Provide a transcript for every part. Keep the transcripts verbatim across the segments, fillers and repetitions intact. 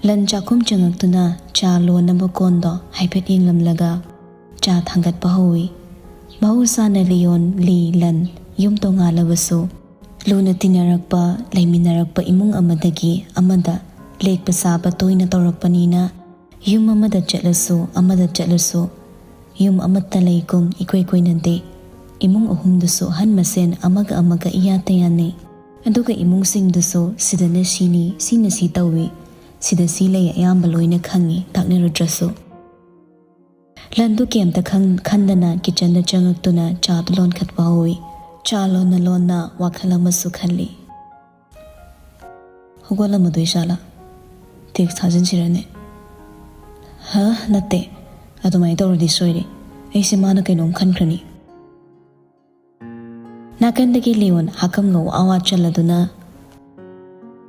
ꯂꯟ ꯆꯥꯛꯈꯨꯝ ꯆꯪꯉꯛꯇꯨꯅ ꯆꯥ ꯂꯣꯟꯅꯕ ꯀꯣꯟꯗꯣ ꯍꯥꯏꯐꯦꯠ ꯌꯦꯡꯂꯝꯂꯒ ꯆꯥ ꯊꯥꯡꯒꯠꯄ ꯍꯧꯏ꯫ ꯃꯍꯧꯁꯥꯅ ꯂꯤꯌꯣꯟ, ꯂꯤ, ꯂꯟ ꯌꯨꯝ ꯇꯣꯉꯥꯜꯂꯕꯁꯨ ꯂꯨꯅ ꯇꯤꯟꯅꯔꯛꯄ, ꯂꯩꯃꯤꯟꯅꯔꯛꯄ ꯏꯃꯨꯡ ꯑꯃꯗꯒꯤ ꯑꯃꯗ ꯂꯦꯛꯄ ꯆꯥꯕ ꯇꯣꯏꯅ ꯇꯧꯔꯛꯄꯅꯤꯅ ꯌꯨꯝ ꯑꯃꯗ ꯆꯠꯂꯁꯨ ꯑꯃꯗ ꯆꯠꯂꯁꯨ ꯌꯨꯝ ꯑꯃꯠꯇ ꯂꯩꯒꯨꯝ ꯏꯀꯣꯏ ꯀꯣꯏꯅꯗꯦ꯫ ꯏꯃꯨꯡ ꯑꯍꯨꯝꯗꯨꯁꯨ ꯑꯍꯟ ꯃꯁꯦꯟ ꯑꯃꯒ ꯑꯃꯒ ꯏꯌꯥꯠꯇ ꯌꯥꯅꯩ꯫ ꯑꯗꯨꯒ ꯏꯃꯨꯡꯁꯤꯡꯗꯨꯁꯨ ꯁꯤꯗꯅ ꯁꯤꯅꯤ, ꯁꯤꯅ ꯁꯤ ꯇꯧꯏ, ꯁꯤꯗ ꯁꯤ ꯂꯩ ꯑꯌꯥꯝꯕ ꯂꯣꯏꯅ ꯈꯪꯏ, ꯇꯥꯛꯅꯔꯨꯗ꯭ꯔꯁꯨ꯫ ꯂꯟꯗꯨ ꯀꯩꯝꯇ ꯈꯪ-, ꯈꯟꯗꯅ ꯀꯤꯆꯟꯗ ꯆꯪꯉꯛꯇꯨꯅ ꯆꯥꯗꯨ ꯂꯣꯟꯈꯠꯄ ꯍꯧꯏ꯫ ꯆꯥ ꯂꯣꯟꯅ ꯂꯣꯟꯅ ꯋꯥꯈꯜ ꯑꯃꯁꯨ ꯈꯜꯂꯤ꯫ ꯍꯧꯒꯠꯂꯝꯃꯗꯣꯏ ꯖꯥꯠꯂꯥ? ꯇꯦꯛꯁ ꯊꯥꯖꯤꯟꯁꯤꯔꯅꯦ? ꯍ, ꯅꯠꯇꯦ꯫ ꯑꯗꯨꯃꯥꯏꯅ ꯇꯧꯔꯗꯤ ꯁꯣꯏꯔꯦ꯫ ꯑꯩꯁꯦ ꯃꯥꯅ ꯀꯩꯅꯣꯝ ꯈꯟꯈ꯭ꯔꯅꯤ꯫ ꯅꯥꯀꯟꯗꯒꯤ ꯂꯤꯌꯣꯟ ꯍꯥꯀꯝꯒ ꯋꯥ ꯋꯥ ꯆꯜꯂꯗꯨꯅ,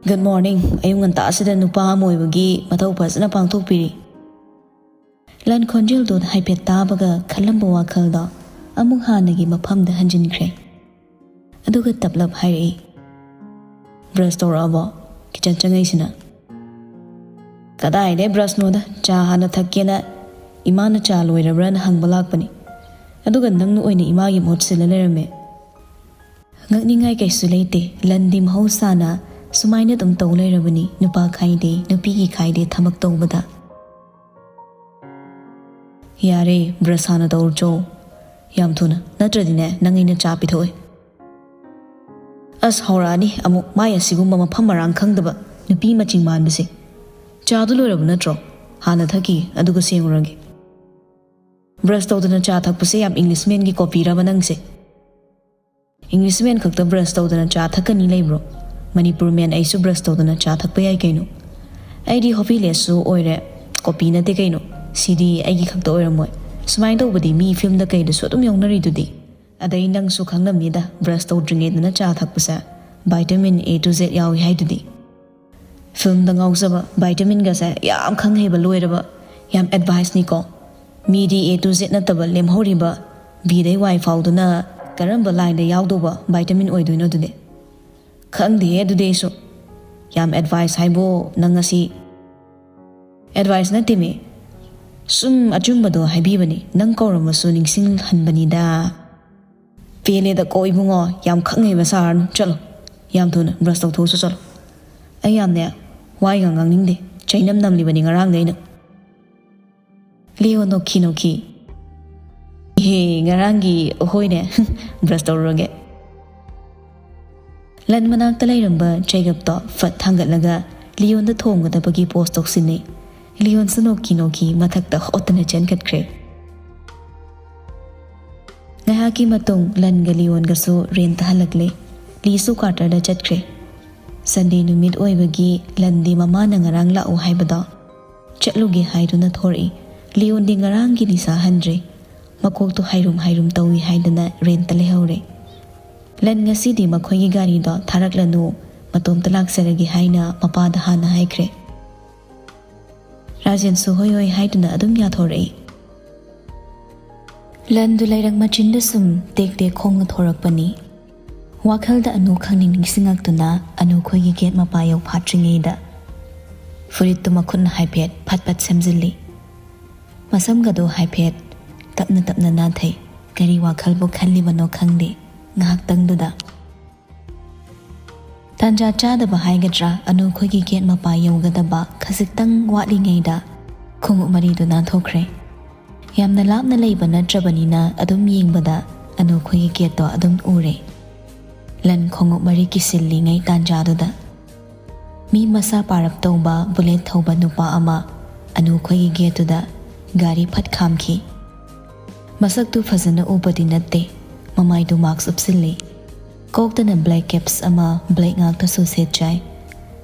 "Good morning꯫ ꯑꯌꯨꯛ ꯉꯟꯇꯥꯁꯤꯗ ꯅꯨꯄꯥ ꯑꯃ ꯑꯣꯏꯕꯒꯤ ꯃꯊꯧ ꯐꯖꯅ ꯄꯥꯡꯊꯣꯛꯄꯤꯔꯤ꯫" ꯂꯟ ꯈꯣꯟꯖꯦꯜꯗꯨ ꯍꯥꯏꯐꯦꯠ ꯇꯥꯕꯒ ꯈꯜꯂꯝꯕ ꯋꯥꯈꯜꯗꯣ ꯑꯃꯨꯛ ꯍꯥꯟꯅꯒꯤ ꯃꯐꯝꯗ ꯍꯟꯖꯤꯟꯈ꯭ꯔꯦ꯫ ꯑꯗꯨꯒ ꯇꯞꯂꯞ ꯍꯥꯏꯔꯛꯏ, "ꯕ꯭ꯔꯁ ꯇꯧꯔꯛꯑꯕꯣ? ꯀꯤꯆꯟ ꯆꯪꯉꯛꯏꯁꯤꯅ?" "ꯀꯗꯥꯏꯗꯩ ꯕ꯭ꯔꯁꯅꯣꯗ, ꯆꯥ ꯍꯥꯟꯅ ꯊꯛꯀꯦꯅ ꯏꯃꯥꯅ ꯆꯥ ꯂꯣꯏꯔꯕ꯭ꯔꯥꯅ ꯍꯪꯕ ꯂꯥꯛꯄꯅꯤ꯫ ꯑꯗꯨꯒ ꯅꯪꯅ ꯑꯣꯏꯅ ꯏꯃꯥꯒꯤ ꯃꯍꯨꯠ ꯁꯤꯜꯂ ꯂꯩꯔꯝꯃꯦ꯫" ꯉꯛꯅꯤꯡꯉꯥꯏ ꯀꯩꯁꯨ ꯂꯩꯇꯦ꯫ ꯂꯟꯗꯤ ꯃꯍꯧꯁꯥꯅ ꯁꯨꯃꯥꯏꯅ ꯑꯗꯨꯝ ꯇꯧ ꯂꯩꯔꯕꯅꯤ, ꯅꯨꯄꯥ ꯈꯥꯏꯗꯦ, ꯅꯨꯄꯤꯒꯤ ꯈꯥꯏꯗꯦ ꯊꯕꯛ ꯇꯧꯕꯗ꯫ "ꯌꯥꯔꯦ, ꯕ꯭ꯔꯁ ꯍꯥꯟꯅ ꯇꯧꯔꯨꯆꯣ꯫ ꯌꯥꯝ ꯊꯨꯅ, ꯅꯠꯇ꯭ꯔꯗꯤꯅꯦ, ꯅꯪ ꯑꯩꯅ ꯆꯥ ꯄꯤꯊꯛꯑꯣꯏ꯫" ꯑꯁ, ꯍꯧꯔꯛꯑꯅꯤ ꯑꯃꯨꯛ ꯃꯥꯏ ꯑꯁꯤꯒꯨꯝꯕ ꯃꯐꯝ ꯃꯔꯥꯡ ꯈꯪꯗꯕ ꯅꯨꯄꯤ ꯃꯆꯤꯡ ꯃꯥꯟꯕꯁꯦ꯫ "ꯆꯥꯗꯨ ꯂꯣꯏꯔꯕ ꯅꯠꯇ꯭ꯔꯣ? ꯍꯥꯟꯅ ꯊꯛꯈꯤ, ꯑꯗꯨꯒ ꯁꯦꯡꯉꯨꯔꯒꯦ꯫" "ꯕ꯭ꯔꯁ ꯇꯧꯗꯅ ꯆꯥ ꯊꯛꯄꯁꯦ ꯌꯥꯝ ꯏꯪꯂꯤꯁꯃꯦꯟꯒꯤ ꯀꯣꯄꯤꯔꯕ ꯅꯪꯁꯦ?" "ꯏꯪꯂꯤꯁꯃꯦꯟ ꯈꯛꯇ ꯕ꯭ꯔꯁ ꯇꯧꯗꯅ ꯆꯥ ꯊꯛꯀꯅꯤ ꯂꯩꯕ꯭ꯔꯣ? ꯃꯅꯤꯄꯨꯔ ꯃꯦꯟ ꯑꯩꯁꯨ ꯕ꯭ꯔꯁ ꯇꯧꯗꯅ ꯆꯥ ꯊꯛꯄ ꯌꯥꯏ ꯀꯩꯅꯣ꯫ ꯑꯩꯗꯤ ꯍꯣꯕꯤꯂꯦꯁꯁꯨ ꯑꯣꯏꯔꯦ, ꯀꯣꯄꯤ ꯅꯠꯇꯦ ꯀꯩꯅꯣ꯫ ꯁꯤꯗꯤ ꯑꯩꯒꯤ ꯈꯛꯇ ꯑꯣꯏꯔꯝꯃꯣꯏ꯫ ꯁꯨꯃꯥꯏꯅ ꯇꯧꯕꯗꯤ ꯃꯤ ꯐꯤꯂꯝꯗ ꯀꯩꯗꯁꯨ ꯑꯗꯨꯝ ꯌꯥꯎꯅꯔꯤꯗꯨꯗꯤ꯫ ꯑꯗꯩ ꯅꯪꯁꯨ ꯈꯪꯂꯝꯅꯤꯗ, ꯕ꯭ꯔꯁ ꯇꯧꯗ꯭ꯔꯤꯉꯩꯗꯅ ꯆꯥ ꯊꯛꯄꯁꯦ ꯚꯥꯏꯇꯥꯃꯤꯟ A to Z ꯌꯥꯎꯏ ꯍꯥꯏꯗꯨꯗꯤ꯫" ꯐꯤꯂꯝꯗ ꯉꯥꯎꯖꯕ, ꯚꯥꯏꯇꯥꯃꯤꯟꯒꯁꯦ ꯌꯥꯝ ꯈꯪ ꯍꯩꯕ ꯂꯣꯏꯔꯕ, ꯌꯥꯝ ꯑꯦꯗꯚꯥꯏꯁꯅꯤꯀꯣ꯫ ꯃꯤꯗꯤ A to Z ꯅꯠꯇꯕ ꯂꯦꯝꯍꯧꯔꯤꯕ, B ꯗꯩ Y ꯐꯥꯎꯗꯨꯅ ꯀꯔꯝꯕ ꯂꯥꯏꯟꯗ ꯌꯥꯎꯗꯧꯕ ꯚꯥꯏꯇꯥꯃꯤꯟ ꯑꯣꯏꯗꯣꯏꯅꯣ ꯑꯗꯨꯗꯤ? ꯈꯪꯗꯦꯍꯦ ꯑꯗꯨꯗꯤ ꯑꯩꯁꯨ꯫ ꯌꯥꯝ ꯑꯦꯗꯚꯥꯏꯁ ꯍꯥꯏꯕꯨ ꯅꯪ ꯉꯁꯤ ꯑꯦꯗꯚꯥꯏꯁ ꯅꯠꯇꯦꯃꯤ, ꯁꯨꯝ ꯑꯆꯨꯝꯕꯗꯣ ꯍꯥꯏꯕꯤꯕꯅꯤ, ꯅꯪ ꯀꯧꯔꯝꯃꯁꯨ ꯅꯤꯡꯁꯤꯡꯍꯟꯕꯅꯤꯗ꯫ ꯄꯦꯜꯂꯦꯗꯀꯣ ꯏꯕꯨꯡꯉꯣ, ꯌꯥꯝ ꯈꯪ ꯍꯩꯕ ꯁꯥꯔꯅꯨ, ꯆꯠꯂꯣ꯫ ꯌꯥꯝ ꯊꯨꯅ ꯕ꯭ꯔꯁ ꯇꯧꯊꯣꯛꯎꯁꯨ ꯆꯠꯂꯣ꯫ ꯑꯩ ꯌꯥꯝꯅꯦ ꯋꯥꯏꯒ ꯉꯥꯡꯅꯤꯡꯗꯦ, ꯆꯩꯅꯝ ꯅꯝꯂꯤꯕꯅꯤ ꯉꯔꯥꯡꯗꯩ ꯑꯩꯅ꯫ ꯂꯤꯌꯣ ꯅꯣꯛꯈꯤ ꯅꯣꯛꯈꯤ꯫ ꯏꯍꯦ, ꯉꯔꯥꯡꯒꯤ ꯑꯩꯈꯣꯏꯅꯦ꯫ ꯕ꯭ꯔꯁ ꯇꯧꯔꯨꯔꯒꯦ꯫ ꯂꯟ ꯃꯅꯥꯛꯇ ꯂꯩꯔꯝꯕ ꯆꯩꯒꯞꯇꯣ ꯐꯠ ꯊꯥꯡꯒꯠꯂꯒ ꯂꯤꯌꯣꯟꯗ ꯊꯣꯝꯒꯗꯕꯒꯤ ꯄꯣꯁ ꯇꯧꯁꯤꯟꯅꯩ꯫ ꯂꯤꯌꯣꯟꯁꯨ ꯅꯣꯛꯈꯤ ꯅꯣꯛꯈꯤ ꯃꯊꯛꯇ ꯍꯣꯠꯇꯅ ꯆꯦꯟꯈꯠꯈ꯭ꯔꯦ꯫ ꯉꯥꯏꯍꯥꯛꯀꯤ ꯃꯇꯨꯡ ꯂꯟꯒ ꯂꯤꯌꯣꯟꯒꯁꯨ ꯔꯦꯟꯇ ꯍꯜꯂꯛꯂꯦ꯫ ꯂꯤꯁꯨ ꯀ꯭ꯋꯥꯇꯔꯗ ꯆꯠꯈ꯭ꯔꯦ꯫ ꯁꯟꯗꯦ ꯅꯨꯃꯤꯠ ꯑꯣꯏꯕꯒꯤ ꯂꯟꯗꯤ ꯃꯃꯥꯅ ꯉꯔꯥꯡ ꯂꯥꯛꯎ ꯍꯥꯏꯕꯗꯣ ꯆꯠꯂꯨꯒꯦ ꯍꯥꯏꯗꯨꯅ ꯊꯣꯔꯛꯏ꯫ ꯂꯤꯌꯣꯟꯗꯤ ꯉꯔꯥꯡꯒꯤ ꯅꯤꯁꯥ ꯍꯟꯗ꯭ꯔꯦ꯫ ꯃꯀꯣꯛꯇꯨ ꯍꯥꯏꯔꯨꯝ ꯍꯥꯏꯔꯨꯝ ꯇꯧꯏ ꯍꯥꯏꯗꯅ ꯔꯦꯟꯇ ꯂꯩꯍꯧꯔꯦ꯫ ꯂꯟ ꯉꯁꯤꯗꯤ ꯃꯈꯣꯏꯒꯤ ꯒꯥꯔꯤꯗꯣ ꯊꯥꯔꯛꯂꯅꯨ, ꯃꯇꯣꯝꯇ ꯂꯥꯛꯆꯔꯒꯦ ꯍꯥꯏꯅ ꯃꯄꯥꯗ ꯍꯥꯟꯅ ꯍꯥꯏꯈ꯭ꯔꯦ꯫ ꯔꯥꯖꯦꯟꯁꯨ ꯍꯣꯏ ꯍꯣꯏ ꯍꯥꯏꯗꯨꯅ ꯑꯗꯨꯝ ꯌꯥꯊꯣꯔꯛꯏ꯫ ꯂꯟꯗꯨ ꯂꯩꯔꯛ ꯃꯆꯤꯟꯗ ꯁꯨꯝ ꯇꯦꯛ ꯇꯦꯛ ꯈꯣꯡꯅ ꯊꯣꯔꯛꯄꯅꯤ꯫ ꯋꯥꯈꯜꯗ ꯑꯅꯨ ꯈꯪꯅꯤꯡ ꯅꯤꯡꯁꯤꯡꯉꯛꯇꯨꯅ ꯑꯅꯨ ꯈꯣꯏꯒꯤ ꯒꯦꯠ ꯃꯄꯥ ꯌꯧ ꯐꯥꯠꯇ꯭ꯔꯤꯉꯩꯗ ꯐꯨꯔꯤꯠꯇꯨ ꯃꯈꯨꯠꯅ ꯍꯥꯏꯐꯦꯠ ꯐꯠ ꯐꯠ ꯁꯦꯝꯖꯤꯜꯂꯤ꯫ ꯃꯁꯝꯒꯗꯨ ꯍꯥꯏꯐꯦꯠ ꯇꯞꯅ ꯇꯞꯅ ꯅꯥꯟꯊꯩ꯫ ꯀꯔꯤ ꯋꯥꯈꯜꯕꯨ ꯈꯜꯂꯤꯕꯅꯣ ꯈꯪꯗꯦ ꯉꯥꯏꯍꯥꯛꯇꯪꯗꯨꯗ꯫ ꯇꯥꯟꯖꯥ ꯆꯥꯗꯕ ꯍꯥꯏꯒꯗ꯭ꯔꯥ, ꯑꯅꯨ ꯈꯣꯏꯒꯤ ꯒꯦꯠ ꯃꯄꯥ ꯌꯧꯒꯗꯕ ꯈꯖꯤꯛꯇꯪ ꯋꯥꯠꯂꯤꯉꯩꯗ ꯈꯣꯡꯎꯞ ꯃꯔꯤꯗꯨ ꯅꯥꯟꯊꯣꯛꯈ꯭ꯔꯦ꯫ ꯌꯥꯝꯅ ꯂꯥꯞꯅ ꯂꯩꯕ ꯅꯠꯇ꯭ꯔꯕꯅꯤꯅ ꯑꯗꯨꯝ ꯌꯦꯡꯕꯗ ꯑꯅꯨ ꯈꯣꯏꯒꯤ ꯒꯦꯠꯇꯣ ꯑꯗꯨꯝ ꯎꯔꯦ꯫ ꯂꯟ ꯈꯣꯡꯎꯞ ꯃꯔꯤ ꯀꯤꯁꯤꯜꯂꯤꯉꯩ ꯇꯥꯟꯖꯥꯗꯨꯗ ꯃꯤ ꯃꯁꯥ ꯄꯥꯔꯞ ꯇꯧꯕ ꯕꯨꯂꯦꯠ ꯊꯧꯕ ꯅꯨꯄꯥ ꯑꯃ ꯑꯅꯨ ꯈꯣꯏꯒꯤ ꯒꯦꯠꯇꯨꯗ ꯒꯥꯔꯤ ꯐꯠ ꯈꯥꯝꯈꯤ꯫ ꯃꯁꯛꯇꯨ ꯐꯖꯅ ꯎꯕꯗꯤ ꯅꯠꯇꯦ, ꯃꯃꯥꯏꯗꯨ ꯃꯥꯛꯁ ꯎꯞꯁꯤꯜꯂꯤ꯫ ꯀꯣꯛꯇꯅ ꯕ꯭ꯂꯦꯛ ꯀꯦꯞꯁ ꯑꯃ ꯕ꯭ꯂꯦꯛ ꯉꯥꯛꯇꯁꯨ ꯁꯦꯠ ꯆꯥꯏ꯫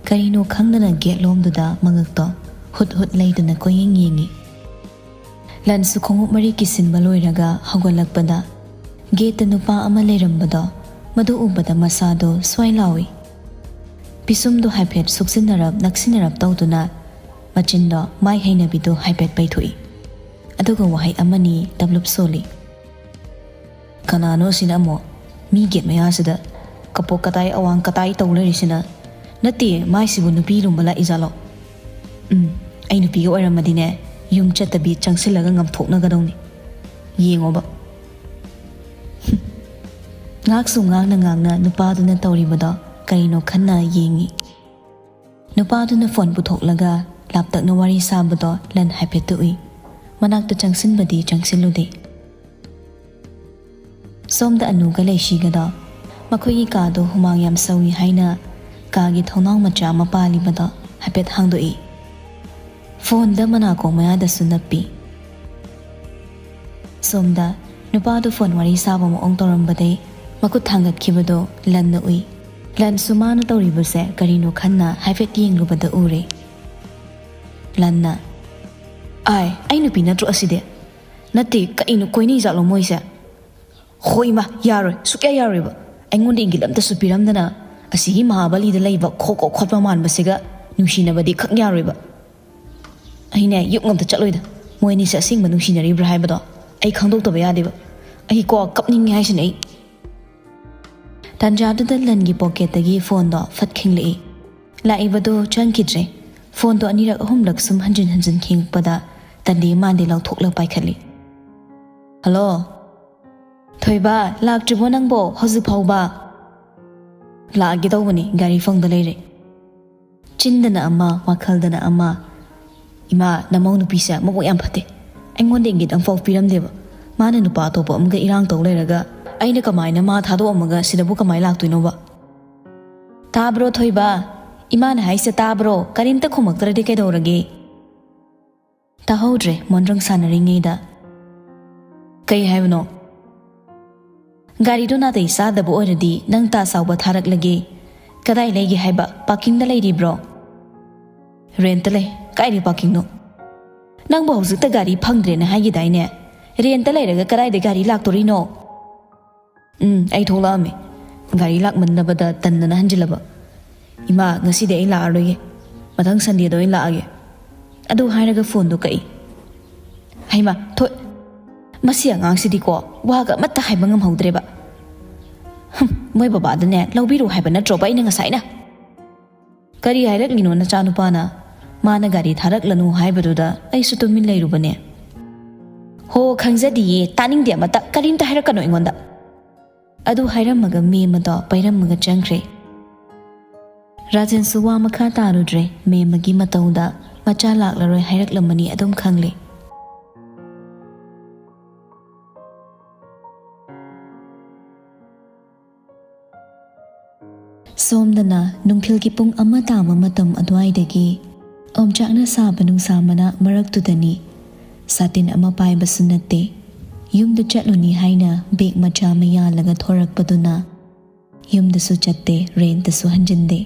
ꯀꯔꯤꯅꯣ ꯈꯪꯗꯅ ꯒꯦꯠ ꯂꯣꯝꯗꯨꯗ ꯃꯉꯛꯇꯣ ꯍꯨꯠ ꯍꯨꯠ ꯂꯩꯗꯨꯅ ꯀꯣꯏꯌꯦꯡ ꯌꯦꯡꯉꯤ꯫ ꯂꯟꯁꯨ ꯈꯣꯡꯎꯞ ꯃꯔꯤ ꯀꯤꯁꯤꯟꯕ ꯂꯣꯏꯔꯒ ꯍꯧꯒꯠꯂꯛꯄꯗ ꯒꯦꯠꯇ ꯅꯨꯄꯥ ꯑꯃ ꯂꯩꯔꯝꯕꯗꯣ, ꯃꯗꯨ ꯎꯕꯗ ꯃꯁꯥꯗꯣ ꯁ꯭ꯋꯥꯏ ꯂꯥꯎꯏ꯫ ꯄꯤꯁꯨꯝꯗꯣ ꯍꯥꯏꯐꯦꯠ ꯁꯨꯛꯆꯤꯟꯅꯔꯞ ꯅꯛꯁꯤꯟꯅꯔꯞ ꯇꯧꯗꯨꯅ ꯃꯆꯤꯟꯗꯣ ꯃꯥꯏ ꯍꯩꯅꯕꯤꯗꯣ ꯍꯥꯏꯐꯦꯠ ꯄꯩꯊꯣꯛꯏ꯫ ꯑꯗꯨꯒ ꯋꯥꯍꯩ ꯑꯃꯅꯤ ꯇꯞꯂꯨꯞ ꯁꯣꯜꯂꯤ꯫ "ꯀꯅꯥꯅꯣ ꯁꯤꯅ ꯑꯃꯨꯛ ꯃꯤ ꯒꯦꯠ ꯃꯌꯥꯁꯤꯗ ꯀꯄꯣꯛ ꯀꯇꯥꯏ ꯑꯋꯥꯡ ꯀꯇꯥꯏ ꯇꯧ ꯂꯩꯔꯤꯁꯤꯅ? ꯅꯠꯇꯦ, ꯃꯥꯏꯁꯤꯕꯨ ꯅꯨꯄꯤ ꯂꯨꯝꯕ ꯂꯥꯛꯏꯖꯥꯠꯂꯣ?" "ꯎꯝ, ꯑꯩ ꯅꯨꯄꯤꯒ ꯑꯣꯏꯔꯝꯃꯗꯤꯅꯦ, ꯌꯨꯝ ꯆꯠꯇꯕꯤ ꯆꯪꯁꯤꯜꯂꯒ ꯉꯝꯊꯣꯛꯅꯒꯗꯧꯅꯤ꯫ ꯌꯦꯡꯉꯣꯕ꯫ ꯉꯥꯛꯁꯨ ꯉꯥꯡꯅ ꯉꯥꯡꯅ ꯅꯨꯄꯥꯗꯨꯅ ꯇꯧꯔꯤꯕꯗꯣ ꯀꯔꯤꯅꯣ ꯈꯟꯅ ꯌꯦꯡꯉꯤ꯫ ꯅꯨꯄꯥꯗꯨꯅ ꯐꯣꯟ ꯄꯨꯊꯣꯛꯂꯒ ꯂꯥꯞꯇꯛꯅ ꯋꯥꯔꯤ ꯁꯥꯕꯗꯣ ꯂꯟ ꯍꯥꯏꯐꯦꯠꯇ ꯎꯏ꯫ ꯃꯅꯥꯛꯇ ꯆꯪꯁꯤꯟꯕꯗꯤ ꯆꯪꯁꯤꯜꯂꯨꯗꯦ꯫ ꯁꯣꯝꯗ ꯑꯅꯨꯒ ꯂꯩꯁꯤꯒꯗꯣ ꯃꯈꯣꯏꯒꯤ ꯀꯥꯗꯣ ꯍꯨꯃꯥꯡ ꯌꯥꯝ ꯁꯧꯏ ꯍꯥꯏꯅ ꯀꯥꯒꯤ ꯊꯣꯡꯅꯥꯎ ꯃꯆꯥ ꯑꯃ ꯄꯥꯜꯂꯤꯕꯗꯣ ꯍꯥꯏꯐꯦꯠ ꯍꯥꯡꯗꯣꯛꯏ꯫ ꯐꯣꯟꯗ ꯃꯅꯥꯀꯣꯡ ꯃꯌꯥꯗꯁꯨ ꯅꯞꯄꯤ꯫ ꯁꯣꯝꯗ ꯅꯨꯄꯥꯗꯨ ꯐꯣꯟ ꯋꯥꯔꯤ ꯁꯥꯕ ꯃꯑꯣꯡ ꯇꯧꯔꯝꯕꯗꯩ ꯃꯈꯨꯠ ꯊꯥꯡꯒꯠꯈꯤꯕꯗꯣ ꯂꯟꯅ ꯎꯏ꯫ ꯂꯟꯁꯨ ꯃꯥꯅ ꯇꯧꯔꯤꯕꯁꯦ ꯀꯔꯤꯅꯣ ꯈꯟꯅ ꯍꯥꯏꯐꯦꯠ ꯌꯦꯡꯂꯨꯕꯗ ꯎꯔꯦ꯫ ꯂꯟꯅ, "ꯑꯥꯏ, ꯑꯩ ꯅꯨꯄꯤ ꯅꯠꯇ꯭ꯔꯣ ꯑꯁꯤꯗꯤ? ꯅꯠꯇꯦ, ꯀꯩꯅꯣ ꯀꯣꯏꯅꯩ ꯖꯥꯠꯂꯣ ꯃꯣꯏꯁꯦ? ꯍꯣꯏ ꯏꯃꯥ, ꯌꯥꯔꯣꯏ, ꯁꯨꯛꯌꯥ ꯌꯥꯔꯣꯏꯕ꯫ ꯑꯩꯉꯣꯟꯗ ꯏꯪꯒꯤꯠ ꯑꯝꯇꯁꯨ ꯄꯤꯔꯝꯗꯅ ꯑꯁꯤꯒꯤ ꯃꯍꯥꯕꯂꯤꯗ ꯂꯩꯕ ꯈꯣꯛ ꯈꯣꯛ ꯈꯣꯠꯄ ꯃꯥꯟꯕꯁꯤꯒ ꯅꯨꯡꯁꯤꯅꯕꯗꯤ ꯈꯛ ꯌꯥꯔꯣꯏꯕ꯫ ꯑꯩꯅꯦ ꯌꯨꯝ ꯑꯝꯇ ꯆꯠꯂꯣꯏꯗ꯫ ꯃꯣꯏ ꯑꯅꯤꯁꯦ ꯑꯁꯦꯡꯕ ꯅꯨꯡꯁꯤꯅꯔꯤꯕ꯭ꯔꯥ ꯍꯥꯏꯕꯗꯣ ꯑꯩ ꯈꯪꯗꯣꯛꯇꯕ ꯌꯥꯗꯦꯕ꯫ ꯑꯩ ꯀꯣ ꯀꯞꯅꯤꯡꯉꯦ ꯍꯥꯏꯁꯤꯅꯦ ꯑꯩ꯫" ꯇꯥꯟꯖꯥꯗꯨꯗ ꯂꯟꯒꯤ ꯄꯣꯀꯦꯠꯇꯒꯤ ꯐꯣꯟꯗꯣ ꯐꯠ ꯈꯤꯡꯂꯛꯏ꯫ ꯂꯥꯛꯏꯕꯗꯣ ꯆꯪꯈꯤꯗ꯭ꯔꯦ꯫ ꯐꯣꯟꯗꯣ ꯑꯅꯤꯔꯛ ꯑꯍꯨꯝꯂꯛ ꯁꯨꯝ ꯍꯟꯖꯤꯟ ꯍꯟꯖꯤꯟ ꯈꯤꯡꯉꯛꯄꯗ ꯇꯟꯗꯦ ꯃꯥꯟꯗꯦ ꯂꯧꯊꯣꯛꯂ ꯄꯥꯏꯈꯠꯂꯤ꯫ "ꯍꯜꯂꯣ꯫ ꯊꯣꯏꯕ, ꯂꯥꯛꯇ꯭ꯔꯤꯕꯣ ꯅꯪꯕꯣ ꯍꯧꯖꯤꯛ ꯐꯥꯎꯕ?" "ꯂꯥꯛꯑꯒꯦ ꯇꯧꯕꯅꯤ, ꯒꯥꯔꯤ ꯐꯪꯗ ꯂꯩꯔꯦ꯫" ꯆꯤꯟꯗꯅ ꯑꯃ, ꯋꯥꯈꯜꯗꯅ ꯑꯃ꯫ "ꯏꯃꯥ, ꯅꯃꯧ ꯅꯨꯄꯤꯁꯦ ꯃꯕꯨꯛ ꯌꯥꯝ ꯐꯠꯇꯦ꯫ ꯑꯩꯉꯣꯟꯗ ꯏꯪꯒꯤꯠ ꯑꯃꯐꯥꯎ ꯄꯤꯔꯝꯗꯦꯕ꯫ ꯃꯥꯅ ꯅꯨꯄꯥ ꯑꯇꯣꯞꯄ ꯑꯃꯒ ꯏꯔꯥꯡ ꯇꯧ ꯂꯩꯔꯒ ꯑꯩꯅ ꯀꯃꯥꯏꯅ ꯃꯥ ꯊꯥꯗꯣꯛꯑꯝꯃꯒ ꯁꯤꯗꯕꯨ ꯀꯃꯥꯏ ꯂꯥꯛꯇꯣꯏꯅꯣꯕ?" "ꯇꯥꯕ꯭ꯔꯣ ꯊꯣꯏꯕ? ꯏꯃꯥꯅ ꯍꯥꯏꯁꯦ ꯇꯥꯕ꯭ꯔꯣ? ꯀꯔꯤꯝꯇ ꯈꯨꯝꯃꯛꯇ꯭ꯔꯗꯤ ꯀꯩꯗꯧꯔꯒꯦ?" ꯇꯥꯍꯧꯗ꯭ꯔꯦ ꯃꯣꯟꯗ꯭ꯔꯪ ꯁꯥꯟꯅꯔꯤꯉꯩꯗ꯫ "ꯀꯩ ꯍꯥꯏꯕꯅꯣ?" "ꯒꯥꯔꯤꯗꯣ ꯅꯥꯇꯩ ꯆꯥꯗꯕ ꯑꯣꯏꯔꯗꯤ ꯅꯪ ꯇꯥ ꯆꯥꯎꯕ ꯊꯥꯔꯛꯂꯒꯦ꯫ ꯀꯗꯥꯏ ꯂꯩꯒꯦ ꯍꯥꯏꯕ? ꯄꯥꯔꯀꯤꯡꯗ ꯂꯩꯔꯤꯕ꯭ꯔꯣ?" "ꯔꯦꯟꯇ ꯂꯩ꯫" "ꯀꯥꯏꯗꯩ ꯄꯥꯔꯀꯤꯡꯅꯣ? ꯅꯪꯕꯨ ꯍꯧꯖꯤꯛꯇ ꯒꯥꯔꯤ ꯐꯪꯗ꯭ꯔꯦꯅ ꯍꯥꯏꯈꯤꯗꯥꯏꯅꯦ? ꯔꯦꯟꯇ ꯂꯩꯔꯒ ꯀꯗꯥꯏꯗꯩ ꯒꯥꯔꯤ ꯂꯥꯛꯇꯣꯔꯤꯅꯣ?" "ꯎꯝ, ꯑꯩ ꯊꯣꯛꯂꯛꯑꯝꯃꯦ꯫ ꯒꯥꯔꯤ ꯂꯥꯛꯃꯟꯗꯕꯗ ꯇꯟꯗꯅ ꯍꯟꯖꯤꯜꯂꯕ꯫ ꯏꯃꯥ, ꯉꯁꯤꯗꯤ ꯑꯩ ꯂꯥꯛꯑꯔꯣꯏꯒꯦ꯫ ꯃꯊꯪ ꯁꯟꯗꯦꯗ ꯑꯣꯏꯅ ꯂꯥꯛꯑꯒꯦ꯫" ꯑꯗꯨ ꯍꯥꯏꯔꯒ ꯐꯣꯟꯗꯣ ꯀꯛꯏ꯫ ꯍꯩꯃꯥ, ꯊꯣꯏ-, ꯃꯁꯤ ꯑꯉꯥꯡꯁꯤꯗꯤꯀꯣ ꯋꯥꯒ ꯑꯃꯠꯇ ꯍꯥꯏꯕ ꯉꯝꯍꯧꯗ꯭ꯔꯦꯕ꯫ ꯍꯨꯝ, ꯃꯣꯏ ꯕꯕꯥꯗꯅꯦ ꯂꯧꯕꯤꯔꯣ ꯍꯥꯏꯕ ꯅꯠꯇ꯭ꯔꯣꯕ ꯑꯩꯅ ꯉꯁꯥꯏꯅ? "ꯀꯔꯤ ꯍꯥꯏꯔꯛꯂꯤꯅꯣ ꯅꯆꯥꯅꯨꯄꯥꯅ? ꯃꯥꯅ ꯒꯥꯔꯤ ꯊꯥꯔꯛꯂꯅꯨ ꯍꯥꯏꯕꯗꯨꯗ ꯑꯩꯁꯨ ꯇꯨꯃꯤꯟ ꯂꯩꯔꯨꯕꯅꯦ꯫ "ꯍꯣ, ꯈꯪꯖꯗꯤꯌꯦ, ꯇꯥꯅꯤꯡꯗꯦ ꯑꯃꯇ, ꯀꯔꯤꯝꯇ ꯍꯥꯏꯔꯛꯀꯅꯨ ꯑꯩꯉꯣꯟꯗ"꯫ ꯑꯗꯨ ꯍꯥꯏꯔꯝꯃꯒ ꯃꯦꯝꯃꯗꯣ ꯄꯩꯔꯝꯃꯒ ꯆꯪꯈ꯭ꯔꯦ꯫ ꯔꯥꯖꯦꯟꯁꯨ ꯋꯥ ꯃꯈꯥ ꯇꯥꯔꯨꯗ꯭ꯔꯦ꯫ ꯃꯦꯝꯃꯒꯤ ꯃꯇꯧꯗ ꯃꯆꯥ ꯂꯥꯛꯂꯔꯣꯏ ꯍꯥꯏꯔꯛꯂꯝꯃꯅꯤ ꯑꯗꯨꯝ ꯈꯪꯂꯦ꯫ ꯁꯣꯝꯗꯅ ꯅꯨꯡꯊꯤꯜꯒꯤ ꯄꯨꯡ ꯑꯃ ꯇꯥꯕ ꯃꯇꯝ ꯑꯗꯨꯋꯥꯏꯗꯒꯤ ꯑꯣꯝꯆꯥꯛꯅ ꯁꯥꯕ ꯅꯨꯡꯁꯥ ꯃꯅꯥ ꯃꯔꯛꯇꯨꯗꯅꯤ꯫ ꯁꯥꯇꯤꯟ ꯑꯃ ꯄꯥꯏꯕꯁꯨ ꯅꯠꯇꯦ꯫ ꯌꯨꯝꯗ ꯆꯠꯂꯨꯅꯤ ꯍꯥꯏꯅ ꯕꯦꯒ ꯃꯆꯥ ꯑꯃ ꯌꯥꯜꯂꯒ ꯊꯣꯔꯛꯄꯗꯨꯅ ꯌꯨꯝꯗꯁꯨ ꯆꯠꯇꯦ, ꯔꯦꯟꯇꯁꯨ ꯍꯟꯖꯤꯟꯗꯦ꯫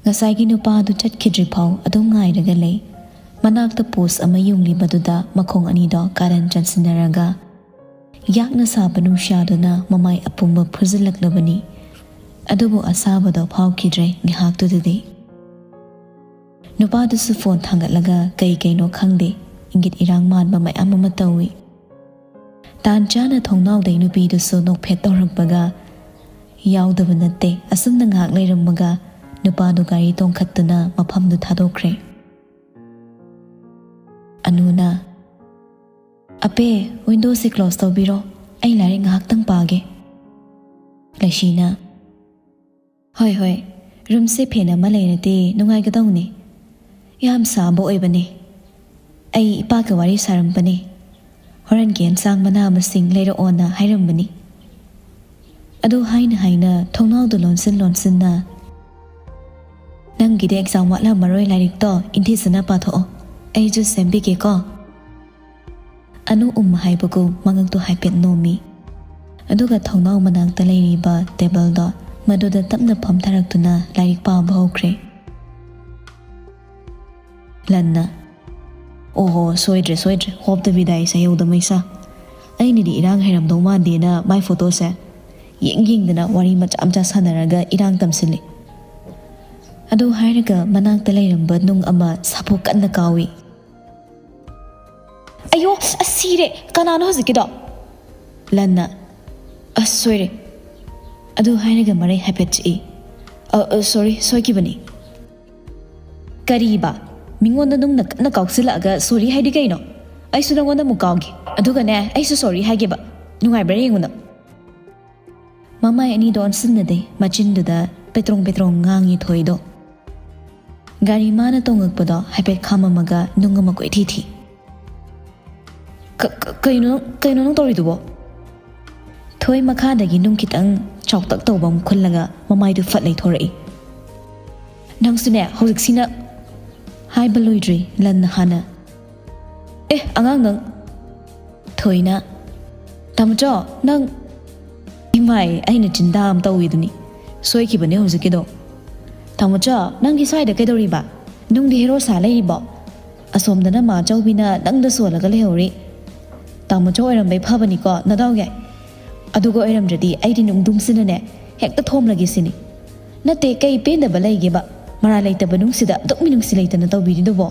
ꯉꯁꯥꯏꯒꯤ ꯅꯨꯄꯥꯗꯨ ꯆꯠꯈꯤꯗ꯭ꯔꯤ ꯐꯥꯎ ꯑꯗꯨꯝ ꯉꯥꯏꯔꯒ ꯂꯩ꯫ ꯃꯅꯥꯛꯇ ꯄꯣꯁ ꯑꯃ ꯌꯨꯡꯂꯤꯕꯗꯨꯗ ꯃꯈꯣꯡ ꯑꯅꯤꯗꯣ ꯀꯥꯔꯟ ꯆꯟꯁꯤꯟꯅꯔꯒ ꯌꯥꯛꯅ ꯁꯥꯕ ꯅꯨꯡꯁꯥꯗꯨꯅ ꯃꯃꯥꯏ ꯑꯄꯨꯝꯕ ꯐꯨꯖꯤꯜꯂꯛꯂꯕꯅꯤ꯫ ꯑꯗꯨꯕꯨ ꯑꯁꯥꯕꯗꯣ ꯐꯥꯎꯈꯤꯗ꯭ꯔꯦ ꯉꯥꯏꯍꯥꯛꯇꯨꯗꯗꯤ꯫ ꯅꯨꯄꯥꯗꯨꯁꯨ ꯐꯣꯟ ꯊꯥꯡꯒꯠꯂꯒ ꯀꯩ ꯀꯩꯅꯣ ꯈꯪꯗꯦ, ꯏꯪꯒꯤꯠ ꯏꯔꯥꯡ ꯃꯥꯟꯕ ꯃꯌꯥꯝ ꯑꯃ ꯇꯧꯏ꯫ ꯇꯥꯟ ꯆꯥꯅ ꯊꯣꯡꯅꯥꯎꯗꯩ ꯅꯨꯄꯤꯗꯨꯁꯨ ꯅꯣꯛꯐꯦꯠ ꯇꯧꯔꯛꯄꯒ ꯌꯥꯎꯗꯕ ꯅꯠꯇꯦ꯫ ꯑꯁꯨꯝꯅ ꯉꯥꯏꯍꯥꯛ ꯂꯩꯔꯝꯃꯒ ꯅꯨꯄꯥꯗꯨ ꯒꯥꯔꯤ ꯇꯣꯡꯈꯠꯇꯨꯅ ꯃꯐꯝꯗꯨ ꯊꯥꯗꯣꯛꯈ꯭ꯔꯦ꯫ ꯑꯅꯨꯅ, "ꯑꯄꯦ, ꯋꯤꯟꯗꯣꯁꯦ ꯀ꯭ꯂꯣꯁ ꯇꯧꯕꯤꯔꯣ, ꯑꯩ ꯂꯥꯏꯔꯤꯛ ꯉꯥꯏꯍꯥꯛꯇꯪ ꯄꯥꯒꯦ"꯫ ꯂꯩꯁꯤꯅ, "ꯍꯣꯏ, ꯍꯣꯏ, ꯔꯨꯝꯁꯦ ꯐꯦꯟ ꯑꯃ ꯂꯩꯔꯗꯤ ꯅꯨꯡꯉꯥꯏꯒꯗꯧꯅꯦ꯫ ꯌꯥꯝ ꯁꯥꯕ ꯑꯣꯏꯕꯅꯦ꯫ ꯑꯩ ꯏꯄꯥꯒ ꯋꯥꯔꯤ ꯁꯥꯔꯝꯕꯅꯦ꯫ ꯍꯣꯔꯦꯟꯒꯤ ꯑꯦꯟꯁꯥꯡ ꯃꯅꯥ ꯃꯁꯤꯡ ꯂꯩꯔꯛꯑꯣꯅ ꯍꯥꯏꯔꯝꯕꯅꯤ"꯫ ꯑꯗꯨ ꯍꯥꯏꯅ ꯍꯥꯏꯅ ꯊꯣꯡꯅꯥꯎꯗꯨ ꯂꯣꯟꯁꯤꯟ ꯂꯣꯟꯁꯤꯟꯅ, "ꯅꯪꯒꯤꯗꯤ ꯑꯦꯛꯖꯥꯝ ꯋꯥꯠꯂꯝꯃꯔꯣꯏ, ꯂꯥꯏꯔꯤꯛꯇꯣ ꯏꯟꯊꯤꯖꯅ ꯄꯥꯊꯣꯛꯑꯣ, ꯑꯩ ꯖꯨꯁ ꯁꯦꯝꯕꯤꯒꯦꯀꯣ"꯫ ꯑꯅꯨ ꯎꯝ ꯍꯥꯏꯕꯒꯨꯝ ꯃꯉꯛꯇꯨ ꯍꯥꯏꯐꯦꯠ ꯅꯣꯝꯃꯤ꯫ ꯑꯗꯨꯒ ꯊꯣꯡꯅꯥꯎ ꯃꯅꯥꯛꯇ ꯂꯩꯔꯤꯕ ꯇꯦꯕꯜꯗꯣ ꯃꯗꯨꯗ ꯇꯞꯅ ꯐꯝꯊꯔꯛꯇꯨꯅ ꯂꯥꯏꯔꯤꯛ ꯄꯥꯕ ꯍꯧꯈ꯭ꯔꯦ꯫ ꯂꯟꯅ, "ꯑꯣꯍꯣ, ꯁꯣꯏꯗ꯭ꯔꯦ, ꯁꯣꯏꯗ꯭ꯔꯦ, ꯍꯣꯞꯇꯕꯤꯗ ꯑꯩꯁꯦ ꯌꯧꯗꯃꯩꯁꯥ꯫ ꯑꯩꯅꯗꯤ ꯏꯔꯥꯡ ꯍꯩꯔꯝꯗꯧ ꯃꯥꯟꯗꯦꯅ ꯃꯥꯏ ꯐꯣꯇꯣꯁꯦ ꯌꯦꯡ ꯌꯦꯡꯗꯅ ꯋꯥꯔꯤ ꯃꯆꯥ ꯃꯆꯥ ꯁꯥꯟꯅꯔꯒ ꯏꯔꯥꯡ ꯇꯝꯁꯤꯜꯂꯤ"꯫ ꯑꯗꯨ ꯍꯥꯏꯔꯒ ꯃꯅꯥꯛꯇ ꯂꯩꯔꯝꯕ ꯅꯨꯡ ꯑꯃ ꯁꯥꯐꯨ ꯀꯟꯅ ꯀꯥꯎꯏ꯫ "ꯑꯌꯣ, ꯑꯁ, ꯁꯤꯔꯦ! ꯀꯅꯥꯅꯣ ꯍꯧꯖꯤꯛꯀꯤꯗꯣ?" ꯂꯟꯅ, "ꯑꯁ, ꯁꯣꯏꯔꯦ"꯫ ꯑꯗꯨ ꯍꯥꯏꯔꯒ ꯃꯔꯩ ꯍꯥꯏꯐꯦꯠ ꯆꯤꯛꯏ꯫ "ꯑ, ꯑ, ꯁꯣꯔꯤ, ꯁꯣꯏꯈꯤꯕꯅꯤ"꯫ "ꯀꯔꯤꯕ? ꯃꯤꯉꯣꯟꯗ ꯅꯨꯡꯅ ꯀꯟꯅ ꯀꯥꯎꯁꯤꯜꯂꯛꯑꯒ ꯁꯣꯔꯤ ꯍꯥꯏꯗꯤ ꯀꯩꯅꯣ? ꯑꯩꯁꯨ ꯅꯪꯉꯣꯟꯗ ꯑꯃꯨꯛ ꯀꯥꯎꯒꯦ꯫ ꯑꯗꯨꯒꯅꯦ, ꯑꯩꯁꯨ ꯁꯣꯔꯤ ꯍꯥꯏꯒꯦꯕ꯫ ꯅꯨꯡꯉꯥꯏꯕ꯭ꯔꯥ ꯌꯦꯡꯉꯨ ꯅꯪ꯫ ꯃꯃꯥꯏ ꯑꯅꯤꯗꯣ ꯑꯣꯟꯁꯤꯟꯅꯗꯦ, ꯃꯆꯤꯟꯗꯨꯗ ꯄꯦꯇ꯭ꯔꯣꯡ ꯄꯦꯇ꯭ꯔꯣꯡ ꯉꯥꯡꯉꯤ ꯊꯣꯏꯗꯣ꯫ ꯒꯥꯔꯤ ꯃꯥꯅ ꯇꯣꯡꯉꯛꯄꯗꯣ ꯍꯥꯏꯐꯦꯠ ꯈꯥꯝꯃꯝꯃꯒ ꯅꯨꯡ ꯑꯃ ꯀꯣꯏꯊꯤ ꯊꯤ꯫ "ꯀ-, ꯀ-, ꯀꯩꯅꯣ ꯅꯪ, ꯀꯩꯅꯣ ꯅꯪ ꯇꯧꯔꯤꯗꯨꯕꯣ?" ꯊꯣꯏ ꯃꯈꯥꯗꯒꯤ ꯅꯨꯡ ꯈꯤꯇꯪ ꯆꯥꯎꯇꯛ ꯇꯧꯕ ꯑꯃ ꯈꯨꯜꯂꯒ ꯃꯃꯥꯏꯗꯨ ꯐꯠ ꯂꯩꯊꯣꯔꯛꯏ꯫ "ꯅꯪꯁꯨꯅꯦ ꯍꯧꯖꯤꯛꯁꯤꯅ!" ꯍꯥꯏꯕ ꯂꯣꯏꯗ꯭ꯔꯤ ꯂꯟꯅ ꯍꯥꯟꯅ꯫ "ꯑꯦ, ꯑꯉꯥꯡ ꯅꯪ!" ꯊꯣꯏꯅ, "ꯇꯥꯃꯣꯆꯧ, ꯅꯪ!" "ꯏꯃꯥꯏ, ꯑꯩꯅ ꯆꯤꯟꯗꯥ ꯑꯃ ꯇꯧꯏꯗꯨꯅꯤ꯫ ꯁꯣꯏꯈꯤꯕꯅꯦ ꯍꯧꯖꯤꯛꯀꯤꯗꯣ꯫ ꯇꯥꯃꯣꯆꯧ, ꯅꯪꯒꯤ ꯁ꯭ꯋꯥꯏꯗ ꯀꯩꯗꯧꯔꯤꯕ? ꯅꯨꯡꯗꯤ ꯍꯦꯔꯣ ꯁꯥ ꯂꯩꯔꯤꯕꯣ? ꯑꯁꯣꯝꯗꯅ ꯃꯥ ꯆꯧꯕꯤꯅ ꯅꯪꯗ ꯁꯣꯜꯂꯒ ꯂꯩꯍꯧꯔꯤ꯫ ꯇꯥꯃꯣꯆꯧ ꯑꯣꯏꯔꯝꯕꯩ ꯐꯕꯅꯤꯀꯣ, ꯅꯗꯥꯎ ꯌꯥꯏ꯫ ꯑꯗꯨꯒ ꯑꯣꯏꯔꯝꯗ꯭ꯔꯗꯤ ꯑꯩꯗꯤ ꯅꯨꯡꯗꯨꯝꯁꯤꯅꯅꯦ ꯍꯦꯛꯇ ꯊꯣꯝꯂꯒꯦ ꯁꯤꯅꯤ꯫ ꯅꯠꯇꯦ, ꯀꯩ ꯄꯦꯟꯗꯕ ꯂꯩꯒꯦꯕ? ꯃꯔꯥꯜ ꯂꯩꯇꯕ ꯅꯨꯡꯁꯤꯗ ꯑꯗꯨꯛ ꯃꯤꯅꯨꯡꯁꯤ ꯂꯩꯇꯅ ꯇꯧꯕꯤꯔꯤꯗꯨꯕꯣ?"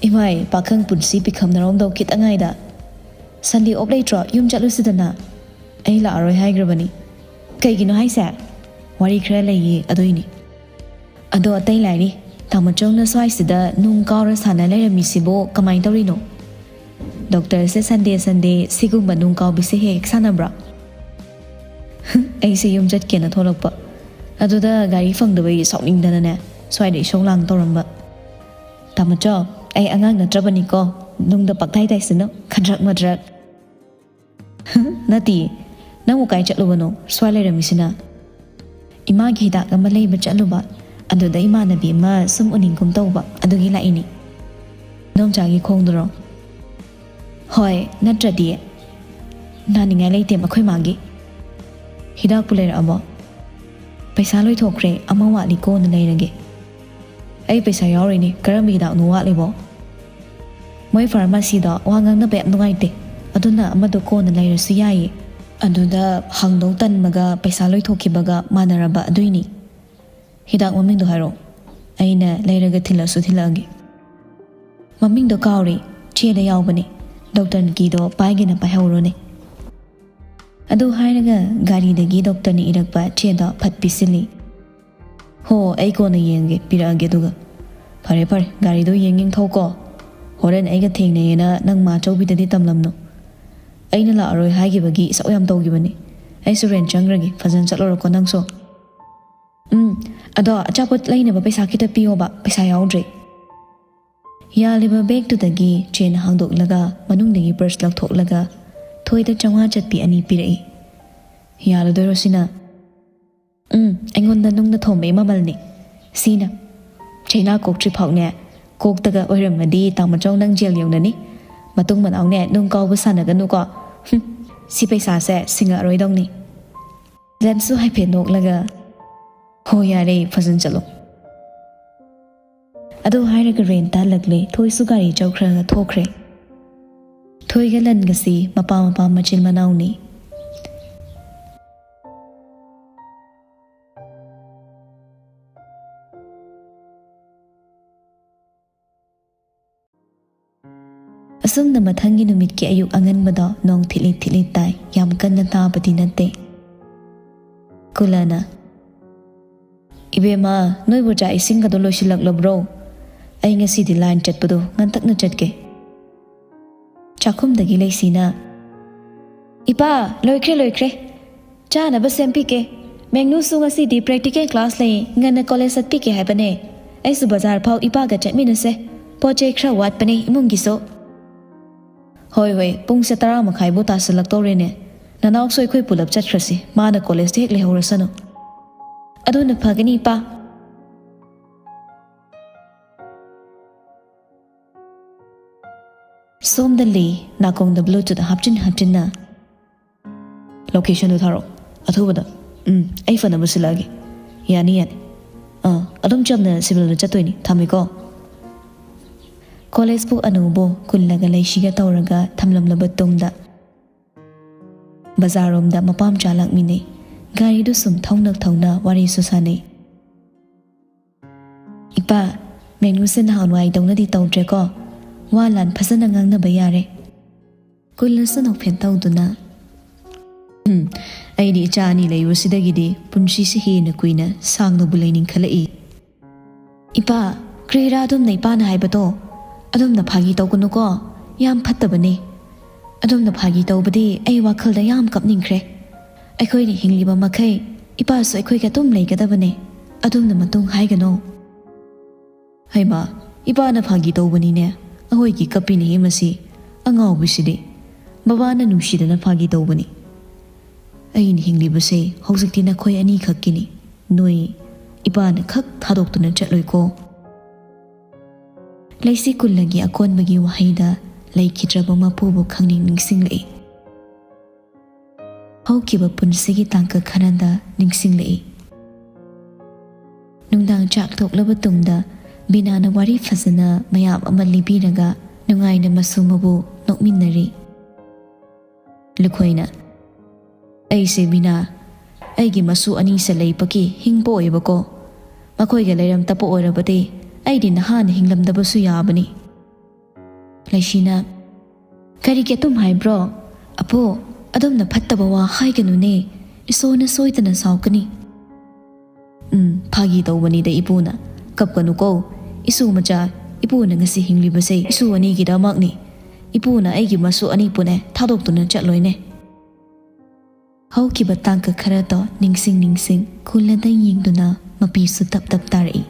"ꯏꯃꯥꯏ, ꯄꯥꯈꯪ ꯄꯨꯟꯁꯤ ꯄꯤꯈꯝꯅꯔꯣꯝꯗꯧ ꯈꯤꯇꯪ ꯉꯥꯏꯗ꯫ ꯁꯟꯗꯦ ꯑꯣꯞ ꯂꯩꯇ꯭ꯔꯣ? ꯌꯨꯝ ꯆꯠꯂꯨꯁꯤꯗꯅ꯫ ꯑꯩ ꯂꯥꯛꯑꯔꯣꯏ ꯍꯥꯏꯈ꯭ꯔꯕꯅꯤ꯫" "ꯀꯩꯒꯤꯅꯣ ꯍꯥꯏꯁꯦ? ꯋꯥꯔꯤ ꯈꯔ ꯂꯩꯌꯦ, ꯑꯗꯨꯏꯅꯤ꯫" "ꯑꯗꯣ ꯑꯇꯩ ꯂꯥꯏꯔꯤ, ꯇꯥꯃꯣꯆꯧꯅ ꯁ꯭ꯋꯥꯏꯁꯤꯗ ꯅꯨꯡ ꯀꯥꯎꯔ ꯁꯥꯟꯅ ꯂꯩꯔꯝꯃꯤꯁꯤꯕꯣ ꯀꯃꯥꯏꯅ ꯇꯧꯔꯤꯅꯣ? ꯗꯣꯛꯇꯔꯁꯦ ꯁꯟꯗꯦ ꯁꯟꯗꯦ ꯁꯤꯒꯨꯝꯕ ꯅꯨꯡ ꯀꯥꯎꯕꯤꯁꯦ ꯍꯦꯛ ꯍꯦꯛ ꯁꯥꯟꯅꯕ꯭ꯔꯣ?" ꯑꯩꯁꯦ ꯌꯨꯝ ꯆꯠꯀꯦꯅ ꯊꯣꯛꯂꯛꯄ꯫ ꯑꯗꯨꯗ ꯒꯥꯔꯤ ꯐꯪꯗꯕꯒꯤ ꯁꯥꯎꯅꯤꯡꯗꯅꯅꯦ, ꯁ꯭ꯋꯥꯏꯗ ꯏꯁꯧ ꯂꯥꯡ ꯇꯧꯔꯝꯕ꯫ "ꯇꯥꯃꯣꯆꯧ, ꯑꯩ ꯑꯉꯥꯡ ꯅꯠꯇ꯭ꯔꯕꯅꯤꯀꯣ, ꯅꯨꯡꯗ ꯄꯪꯇꯥꯏ ꯇꯥꯏꯁꯤꯟꯅꯨ, ꯈꯗ꯭ꯔꯛ ꯃꯗ꯭ꯔꯛ꯫" "ꯅꯠꯇꯤꯌꯦ, ꯅꯪꯕꯨ ꯀꯥꯏ ꯆꯠꯂꯨꯕꯅꯣ ꯁ꯭ꯋꯥꯏ ꯂꯩꯔꯝꯃꯤꯁꯤꯅ?" "ꯏꯃꯥꯒꯤ ꯍꯤꯗꯥꯛ ꯑꯃ ꯂꯩꯕ ꯆꯠꯂꯨꯕ, ꯑꯗꯨꯗ ꯏꯃꯥꯟꯅꯕꯤ ꯑꯃ ꯁꯨꯝ ꯎꯅꯤꯡꯒꯨꯝ ꯇꯧꯕ, ꯑꯗꯨꯒꯤ ꯂꯥꯛꯏꯅꯤ꯫" "ꯏꯗꯣꯝꯆꯥꯒꯤ ꯈꯣꯡꯗꯨꯔꯣ?" "ꯍꯣꯏ, ꯅꯠꯇ꯭ꯔꯗꯤ ꯅꯥꯅꯤꯡꯉꯥꯏ ꯂꯩꯇꯦ ꯃꯈꯣꯏ ꯃꯥꯒꯤ꯫" "ꯍꯤꯗꯥꯛꯄꯨ ꯂꯩꯔꯛꯑꯕꯣ?" "ꯄꯩꯁꯥ ꯂꯣꯏꯊꯣꯛꯈ꯭ꯔꯦ, ꯑꯃ ꯋꯥꯠꯂꯤ, ꯀꯣꯟꯅ ꯂꯩꯔꯒꯦ꯫" "ꯑꯩ ꯄꯩꯁꯥ ꯌꯥꯎꯔꯤꯅꯦ, ꯀꯔꯝꯕ ꯍꯤꯗꯥꯛꯅꯣ ꯋꯥꯠꯂꯤꯕꯣ?" "ꯃꯣꯏ ꯐꯥꯔꯃꯥꯁꯤꯗꯣ ꯋꯥ ꯉꯥꯡꯅꯕ ꯌꯥꯝ ꯅꯨꯡꯉꯥꯏꯇꯦ, ꯑꯗꯨꯅ ꯑꯃꯗꯣ ꯀꯣꯟꯅ ꯂꯩꯔꯁꯨ ꯌꯥꯏꯌꯦ꯫" ꯑꯗꯨꯗ ꯍꯪꯗꯧ ꯇꯟꯕꯒ ꯄꯩꯁꯥ ꯂꯣꯏꯊꯣꯛꯈꯤꯕꯒ ꯃꯥꯟꯅꯔꯕ ꯑꯗꯨꯏꯅꯤ꯫ "ꯍꯤꯗꯥꯛ ꯃꯃꯤꯡꯗꯣ ꯍꯥꯏꯔꯛꯑꯣ, ꯑꯩꯅ ꯂꯩꯔꯒ ꯊꯤꯜꯂꯁꯨ ꯊꯤꯜꯂꯛꯑꯒꯦ꯫" "ꯃꯃꯤꯡꯗꯣ ꯀꯥꯎꯔꯦ, ꯆꯦꯗ ꯌꯥꯎꯕꯅꯦ꯫ ꯗꯣꯛꯇꯔꯒꯤꯗꯣ ꯄꯥꯏꯒꯦꯅ ꯄꯥꯏꯍꯧꯔꯣꯅꯦ꯫" ꯑꯗꯨ ꯍꯥꯏꯔꯒ ꯒꯥꯔꯤꯗꯒꯤ ꯗꯣꯛꯇꯔꯅ ꯏꯔꯛꯄ ꯆꯦꯗꯣ ꯐꯠ ꯄꯤꯁꯤꯜꯂꯤ꯫ "ꯍꯣ, ꯑꯩ ꯀꯣꯟꯅ ꯌꯦꯡꯒꯦ, ꯄꯤꯔꯛꯑꯒꯦ ꯑꯗꯨꯒ꯫" "ꯐꯔꯦ ꯐꯔꯦ, ꯒꯥꯔꯤꯗꯣ ꯌꯦꯡ ꯌꯦꯡ ꯊꯧꯀꯣ꯫ ꯍꯣꯔꯦꯟ ꯑꯩꯒ ꯊꯦꯡꯅꯩꯌꯦꯅ ꯅꯪ ꯃꯥ ꯆꯧꯕꯤꯗꯗꯤ ꯇꯝꯂꯝꯅꯨ꯫ ꯑꯩꯅ ꯂꯥꯛꯑꯔꯣꯏ ꯍꯥꯏꯈꯤꯕꯒꯤ ꯏꯁꯧ ꯌꯥꯝ ꯇꯧꯈꯤꯕꯅꯤ꯫ ꯑꯩꯁꯨ ꯔꯦꯟ ꯆꯪꯈ꯭ꯔꯒꯦ, ꯐꯖꯅ ꯆꯠꯂꯨꯔꯣꯀꯣ ꯅꯪꯁꯨ꯫ ꯎꯝ, ꯑꯗꯣ ꯑꯆꯥꯄꯣꯠ ꯂꯩꯅꯕ ꯄꯩꯁꯥ ꯈꯤꯇ ꯄꯤꯌꯣꯕ, ꯄꯩꯁꯥ ꯌꯥꯎꯗ꯭ꯔꯦ꯫" ꯌꯥꯜꯂꯤꯕ ꯕꯦꯒꯇꯨꯗꯒꯤ ꯆꯦꯟ ꯍꯥꯡꯗꯣꯛꯂꯒ ꯃꯅꯨꯡꯗꯒꯤ ꯄꯔꯁ ꯂꯧꯊꯣꯛꯂꯒ ꯊꯣꯏꯗ ꯆꯥꯝꯃꯉꯥ ꯆꯠꯄꯤ ꯑꯅꯤ ꯄꯤꯔꯛꯏ꯫ "ꯌꯥꯜꯂꯗꯣꯏꯔꯣ ꯁꯤꯅ?" "ꯎꯝ, ꯑꯩꯉꯣꯟꯗ ꯅꯨꯡꯅ ꯊꯣꯝꯕꯒꯤ ꯃꯃꯜꯅꯤ ꯁꯤꯅ꯫ ꯆꯩꯅꯥ ꯀꯣꯛꯇ꯭ꯔꯤ ꯐꯥꯎꯅꯦ, ꯀꯣꯛꯇꯒ ꯑꯣꯏꯔꯝꯃꯗꯤ ꯇꯥꯃꯣꯆꯧ ꯅꯪ ꯖꯦꯜ ꯌꯧꯅꯅꯤ꯫ ꯃꯇꯨꯡ ꯃꯅꯥꯎꯅꯦ ꯅꯨꯡ ꯀꯥꯎꯕ ꯁꯥꯟꯅꯒꯅꯨꯀꯣ꯫ ꯍꯨꯝ, ꯁꯤ ꯄꯩꯁꯥꯁꯦ ꯁꯤꯡꯉꯛꯑꯔꯣꯏꯗꯧꯅꯤ꯫" ꯂꯟꯁꯨ ꯍꯥꯏꯐꯦꯠ ꯅꯣꯛꯂꯒ, "ꯍꯣ ꯌꯥꯔꯦ, ꯐꯖꯅ ꯆꯠꯂꯣ꯫" ꯑꯗꯨ ꯍꯥꯏꯔꯒ ꯔꯦꯟꯇ ꯍꯜꯂꯛꯂꯦ꯫ ꯊꯣꯏꯁꯨ ꯒꯥꯔꯤ ꯆꯧꯈ꯭ꯔꯒ ꯊꯣꯛꯈ꯭ꯔꯦ꯫ ꯊꯣꯏꯒ ꯂꯟꯒꯁꯤ ꯃꯄꯥ ꯃꯄꯥ ꯃꯆꯤꯟ ꯃꯅꯥꯎꯅꯤ꯫ ꯑꯁꯨꯝꯅ ꯃꯊꯪꯒꯤ ꯅꯨꯃꯤꯠꯀꯤ ꯑꯌꯨꯛ ꯑꯉꯟꯕꯗꯣ ꯅꯣꯡ ꯊꯤꯠꯂꯤ ꯊꯤꯠꯂꯤ ꯇꯥꯏ꯫ ꯌꯥꯝ ꯀꯟꯅ ꯇꯥꯕꯗꯤ ꯅꯠꯇꯦ꯫ ꯀꯨꯂꯅ, "ꯏꯕꯦꯝꯃ, ꯅꯣꯏꯕꯨ ꯆꯥꯛ ꯏꯁꯤꯡꯒꯗꯣ ꯂꯣꯏꯁꯤꯜꯂꯛꯂꯕ꯭ꯔꯣ? ꯑꯩ ꯉꯁꯤꯗꯤ ꯂꯥꯏꯟ ꯆꯠꯄꯗꯣ ꯉꯟꯇꯛꯅ ꯆꯠꯀꯦ꯫" ꯆꯥꯛꯈꯨꯝꯗꯒꯤ ꯂꯩꯁꯤꯅ, "ꯏꯄꯥ, ꯂꯣꯏꯈ꯭ꯔꯦ, ꯂꯣꯏꯈ꯭ꯔꯦ꯫ ꯆꯥꯅꯕ ꯁꯦꯝꯕꯤꯒꯦ꯫ ꯃꯦꯡꯅꯨꯁꯨ ꯉꯁꯤꯗꯤ ꯄ꯭ꯔꯦꯛꯇꯤꯀꯦꯜ ꯀ꯭ꯂꯥꯁ ꯂꯩ, ꯉꯟꯅ ꯀꯣꯂꯦꯖ ꯆꯠꯄꯤꯒꯦ ꯍꯥꯏꯕꯅꯦ꯫ ꯑꯩꯁꯨ ꯕꯖꯥꯔ ꯐꯥꯎ ꯏꯄꯥꯒ ꯆꯠꯃꯤꯟꯅꯁꯦ꯫ ꯄꯣꯠ ꯆꯩ ꯈꯔ ꯋꯥꯠꯄꯅꯦ ꯏꯃꯨꯡꯒꯤꯁꯨ꯫" "ꯍꯣꯏ, ꯍꯣꯏ, ꯄꯨꯡꯁꯦ ꯇꯔꯥ ꯃꯈꯥꯏꯕꯨ ꯇꯥꯁꯤꯜꯂꯛꯇꯧꯔꯦꯅꯦ꯫ ꯅꯅꯥꯎꯁꯨ ꯑꯩꯈꯣꯏ ꯄꯨꯂꯞ ꯆꯠꯈ꯭ꯔꯁꯤ, ꯃꯥꯅ ꯀꯣꯂꯦꯖꯇ ꯍꯦꯛ ꯂꯩꯍꯧꯔꯁꯅꯨ꯫" "ꯑꯗꯨꯅ ꯐꯒꯅꯤ, ꯏꯄꯥ꯫" ꯁꯣꯝꯗ ꯂꯤ ꯅꯥꯀꯣꯡꯗ ꯕ꯭ꯂꯨꯇꯨꯠ ꯍꯥꯞꯆꯤꯟ ꯍꯥꯞꯆꯤꯟꯅ, "ꯂꯣꯀꯦꯁꯟꯗꯨ ꯊꯥꯔꯛꯑꯣ, ꯑꯊꯨꯕꯗ꯫ ꯎꯝ, ꯑꯩ ꯐꯅꯕ ꯁꯤꯜꯂꯛꯑꯒꯦ꯫ ꯌꯥꯅꯤ, ꯌꯥꯅꯤ꯫ ꯑꯥ, ꯑꯗꯨꯝ ꯆꯝꯅ ꯁꯤꯚꯤꯜꯗ ꯆꯠꯇꯣꯏꯅꯤ꯫ ꯊꯝꯃꯦꯀꯣ꯫" ꯀꯣꯂꯦꯖ ꯄꯨ ꯑꯅꯨꯕꯨ ꯀꯨꯜꯂꯒ ꯂꯩꯁꯤꯒ ꯇꯧꯔꯒ ꯊꯝꯂꯝꯂꯕ ꯇꯨꯡꯗ, ꯕꯖꯥꯔꯔꯣꯝꯗ ꯃꯄꯥꯝꯆꯥ ꯂꯥꯛꯃꯤꯟꯅꯩ꯫ ꯒꯥꯔꯤꯗꯨ ꯁꯨꯝ ꯊꯧꯅ ꯊꯧꯅ ꯋꯥꯔꯤꯁꯨ ꯁꯥꯟꯅꯩ꯫ "ꯏꯄꯥ, ꯃꯦꯡꯅꯨꯁꯦ ꯅꯍꯥꯟꯋꯥꯏꯗꯧꯅꯗꯤ ꯇꯧꯗ꯭ꯔꯦꯀꯣ꯫ ꯋꯥ ꯂꯥꯟ ꯐꯖꯅ ꯉꯥꯡꯅꯕ ꯌꯥꯔꯦ꯫" ꯀꯨꯜꯂꯁꯨ ꯅꯣꯛꯐꯦꯠ ꯇꯧꯗꯨꯅ, "ꯎꯝ, ꯑꯩꯗꯤ ꯏꯆꯥ ꯑꯅꯤ ꯂꯩꯕꯁꯤꯗꯒꯤꯗꯤ ꯄꯨꯟꯁꯤꯁꯤ ꯍꯦꯟꯅ ꯀꯨꯏꯅ ꯁꯥꯡꯅꯕꯨ ꯂꯩꯅꯤꯡꯈꯠꯂꯛꯏ꯫" "ꯏꯄꯥ, ꯀ꯭ꯔꯤꯔꯥ ꯑꯗꯨꯝꯅ ꯏꯄꯥꯅ ꯍꯥꯏꯕꯗꯣ? ꯑꯗꯨꯝꯅ ꯐꯥꯒꯤ ꯇꯧꯒꯅꯨꯀꯣ, ꯌꯥꯝ ꯐꯠꯇꯕꯅꯦ꯫ ꯑꯗꯨꯝꯅ ꯐꯥꯒꯤ ꯇꯧꯕꯗꯤ ꯑꯩ ꯋꯥꯈꯜꯗ ꯌꯥꯝ ꯀꯞꯅꯤꯡꯈ꯭ꯔꯦ꯫ ꯑꯩꯈꯣꯏꯅ ꯍꯤꯡꯂꯤꯕ ꯃꯈꯩ ꯏꯄꯥꯁꯨ ꯑꯩꯈꯣꯏꯒ ꯑꯗꯨꯝ ꯂꯩꯒꯗꯕꯅꯦ꯫ ꯑꯗꯨꯝꯅ ꯃꯇꯨꯡ ꯍꯥꯏꯒꯅꯣ꯫ ꯍꯩꯃꯥ, ꯏꯄꯥꯅ ꯐꯥꯒꯤ ꯇꯧꯕꯅꯤꯅꯦ꯫ ꯑꯩꯈꯣꯏꯒꯤ ꯀꯞꯄꯤꯅꯦ ꯃꯁꯤ ꯑꯉꯥꯎꯕꯤꯁꯤꯗꯤ꯫ ꯕꯕꯥꯅ ꯅꯨꯡꯁꯤꯗꯅ ꯐꯥꯒꯤ ꯇꯧꯕꯅꯤ꯫ ꯑꯩꯅ ꯍꯤꯡꯂꯤꯕꯁꯦ ꯍꯧꯖꯤꯛꯇꯤ ꯅꯈꯣꯏ ꯑꯅꯤꯈꯛꯀꯤꯅꯤ꯫ ꯅꯣꯏ ꯏꯄꯥꯅ ꯈꯛ ꯊꯥꯗꯣꯛꯇꯨꯅ ꯆꯠꯂꯣꯏꯀꯣ꯫ ꯂꯩꯁꯤ ꯀꯨꯜꯂꯒꯤ ꯑꯀꯣꯟꯕꯒꯤ ꯋꯥꯍꯩꯗ ꯂꯩꯈꯤꯗ꯭ꯔꯕ ꯃꯄꯨꯕꯨ ꯈꯪꯅꯤꯡ ꯅꯤꯡꯁꯤꯡꯂꯛꯏ꯫ ꯍꯧꯈꯤꯕ ꯄꯨꯟꯁꯤꯒꯤ ꯇꯥꯡꯀꯛ ꯈꯔꯗ ꯅꯤꯡꯁꯤꯡꯂꯛꯏ꯫ ꯅꯨꯡꯗꯥꯡ ꯆꯥꯛ ꯇꯣꯛꯂꯕ ꯇꯨꯡꯗ ꯕꯤꯅꯥꯅ ꯋꯥꯔꯤ ꯐꯖꯅ ꯃꯌꯥꯝ ꯑꯃ ꯂꯤꯕꯤꯔꯒ ꯅꯨꯡꯉꯥꯏꯅ ꯃꯁꯨ ꯃꯕꯨ ꯅꯣꯛꯃꯤꯟꯅꯔꯤ꯫ ꯂꯨꯈꯣꯏꯅ, "ꯑꯩꯁꯦ ꯕꯤꯅꯥ, ꯑꯩꯒꯤ ꯃꯁꯨ ꯑꯅꯤꯁꯦ ꯂꯩꯕꯒꯤ ꯍꯤꯡꯕ ꯑꯣꯏꯕꯀꯣ꯫ ꯃꯈꯣꯏꯒ ꯂꯩꯔꯝꯗꯕ ꯑꯣꯏꯔꯕꯗꯤ ꯑꯩꯗꯤ ꯅꯍꯥꯟꯅ ꯍꯤꯡꯂꯝꯗꯕꯁꯨ ꯌꯥꯕꯅꯤ꯫" ꯂꯩꯁꯤꯅ, "ꯀꯔꯤꯒꯤ ꯑꯗꯨꯝ ꯍꯥꯏꯕ꯭ꯔꯣ? ꯑꯄꯣ, ꯑꯗꯨꯝꯅ ꯐꯠꯇꯕ ꯋꯥ ꯍꯥꯏꯒꯅꯨꯅꯦ꯫ ꯏꯁꯣꯔꯅ ꯁꯣꯏꯗꯅ ꯁꯥꯎꯒꯅꯤ꯫" "ꯎꯝ, ꯐꯥꯒꯤ ꯇꯧꯕꯅꯤꯗ ꯏꯄꯨꯅ꯫ ꯀꯞꯀꯅꯨꯀꯣ꯫ ꯏꯁꯨ ꯃꯆꯥ, ꯏꯄꯨꯅ ꯉꯁꯤ ꯍꯤꯡꯂꯤꯕꯁꯦ ꯏꯁꯨ ꯑꯅꯤꯒꯤꯗꯃꯛꯅꯤ꯫ ꯏꯄꯨꯅ ꯑꯩꯒꯤ ꯃꯁꯨ ꯑꯅꯤꯄꯨꯅꯦ ꯊꯥꯗꯣꯛꯇꯨꯅ ꯆꯠꯂꯣꯏꯅꯦ꯫" ꯍꯧꯈꯤꯕ ꯇꯥꯡꯀꯛ ꯈꯔꯗꯣ ꯅꯤꯡꯁꯤꯡ ꯅꯤꯡꯁꯤꯡ ꯈꯨꯜꯂꯗ ꯌꯦꯡꯗꯨꯅ ꯃꯄꯤꯁꯨ ꯇꯞ ꯇꯞ ꯇꯥꯔꯛꯏ꯫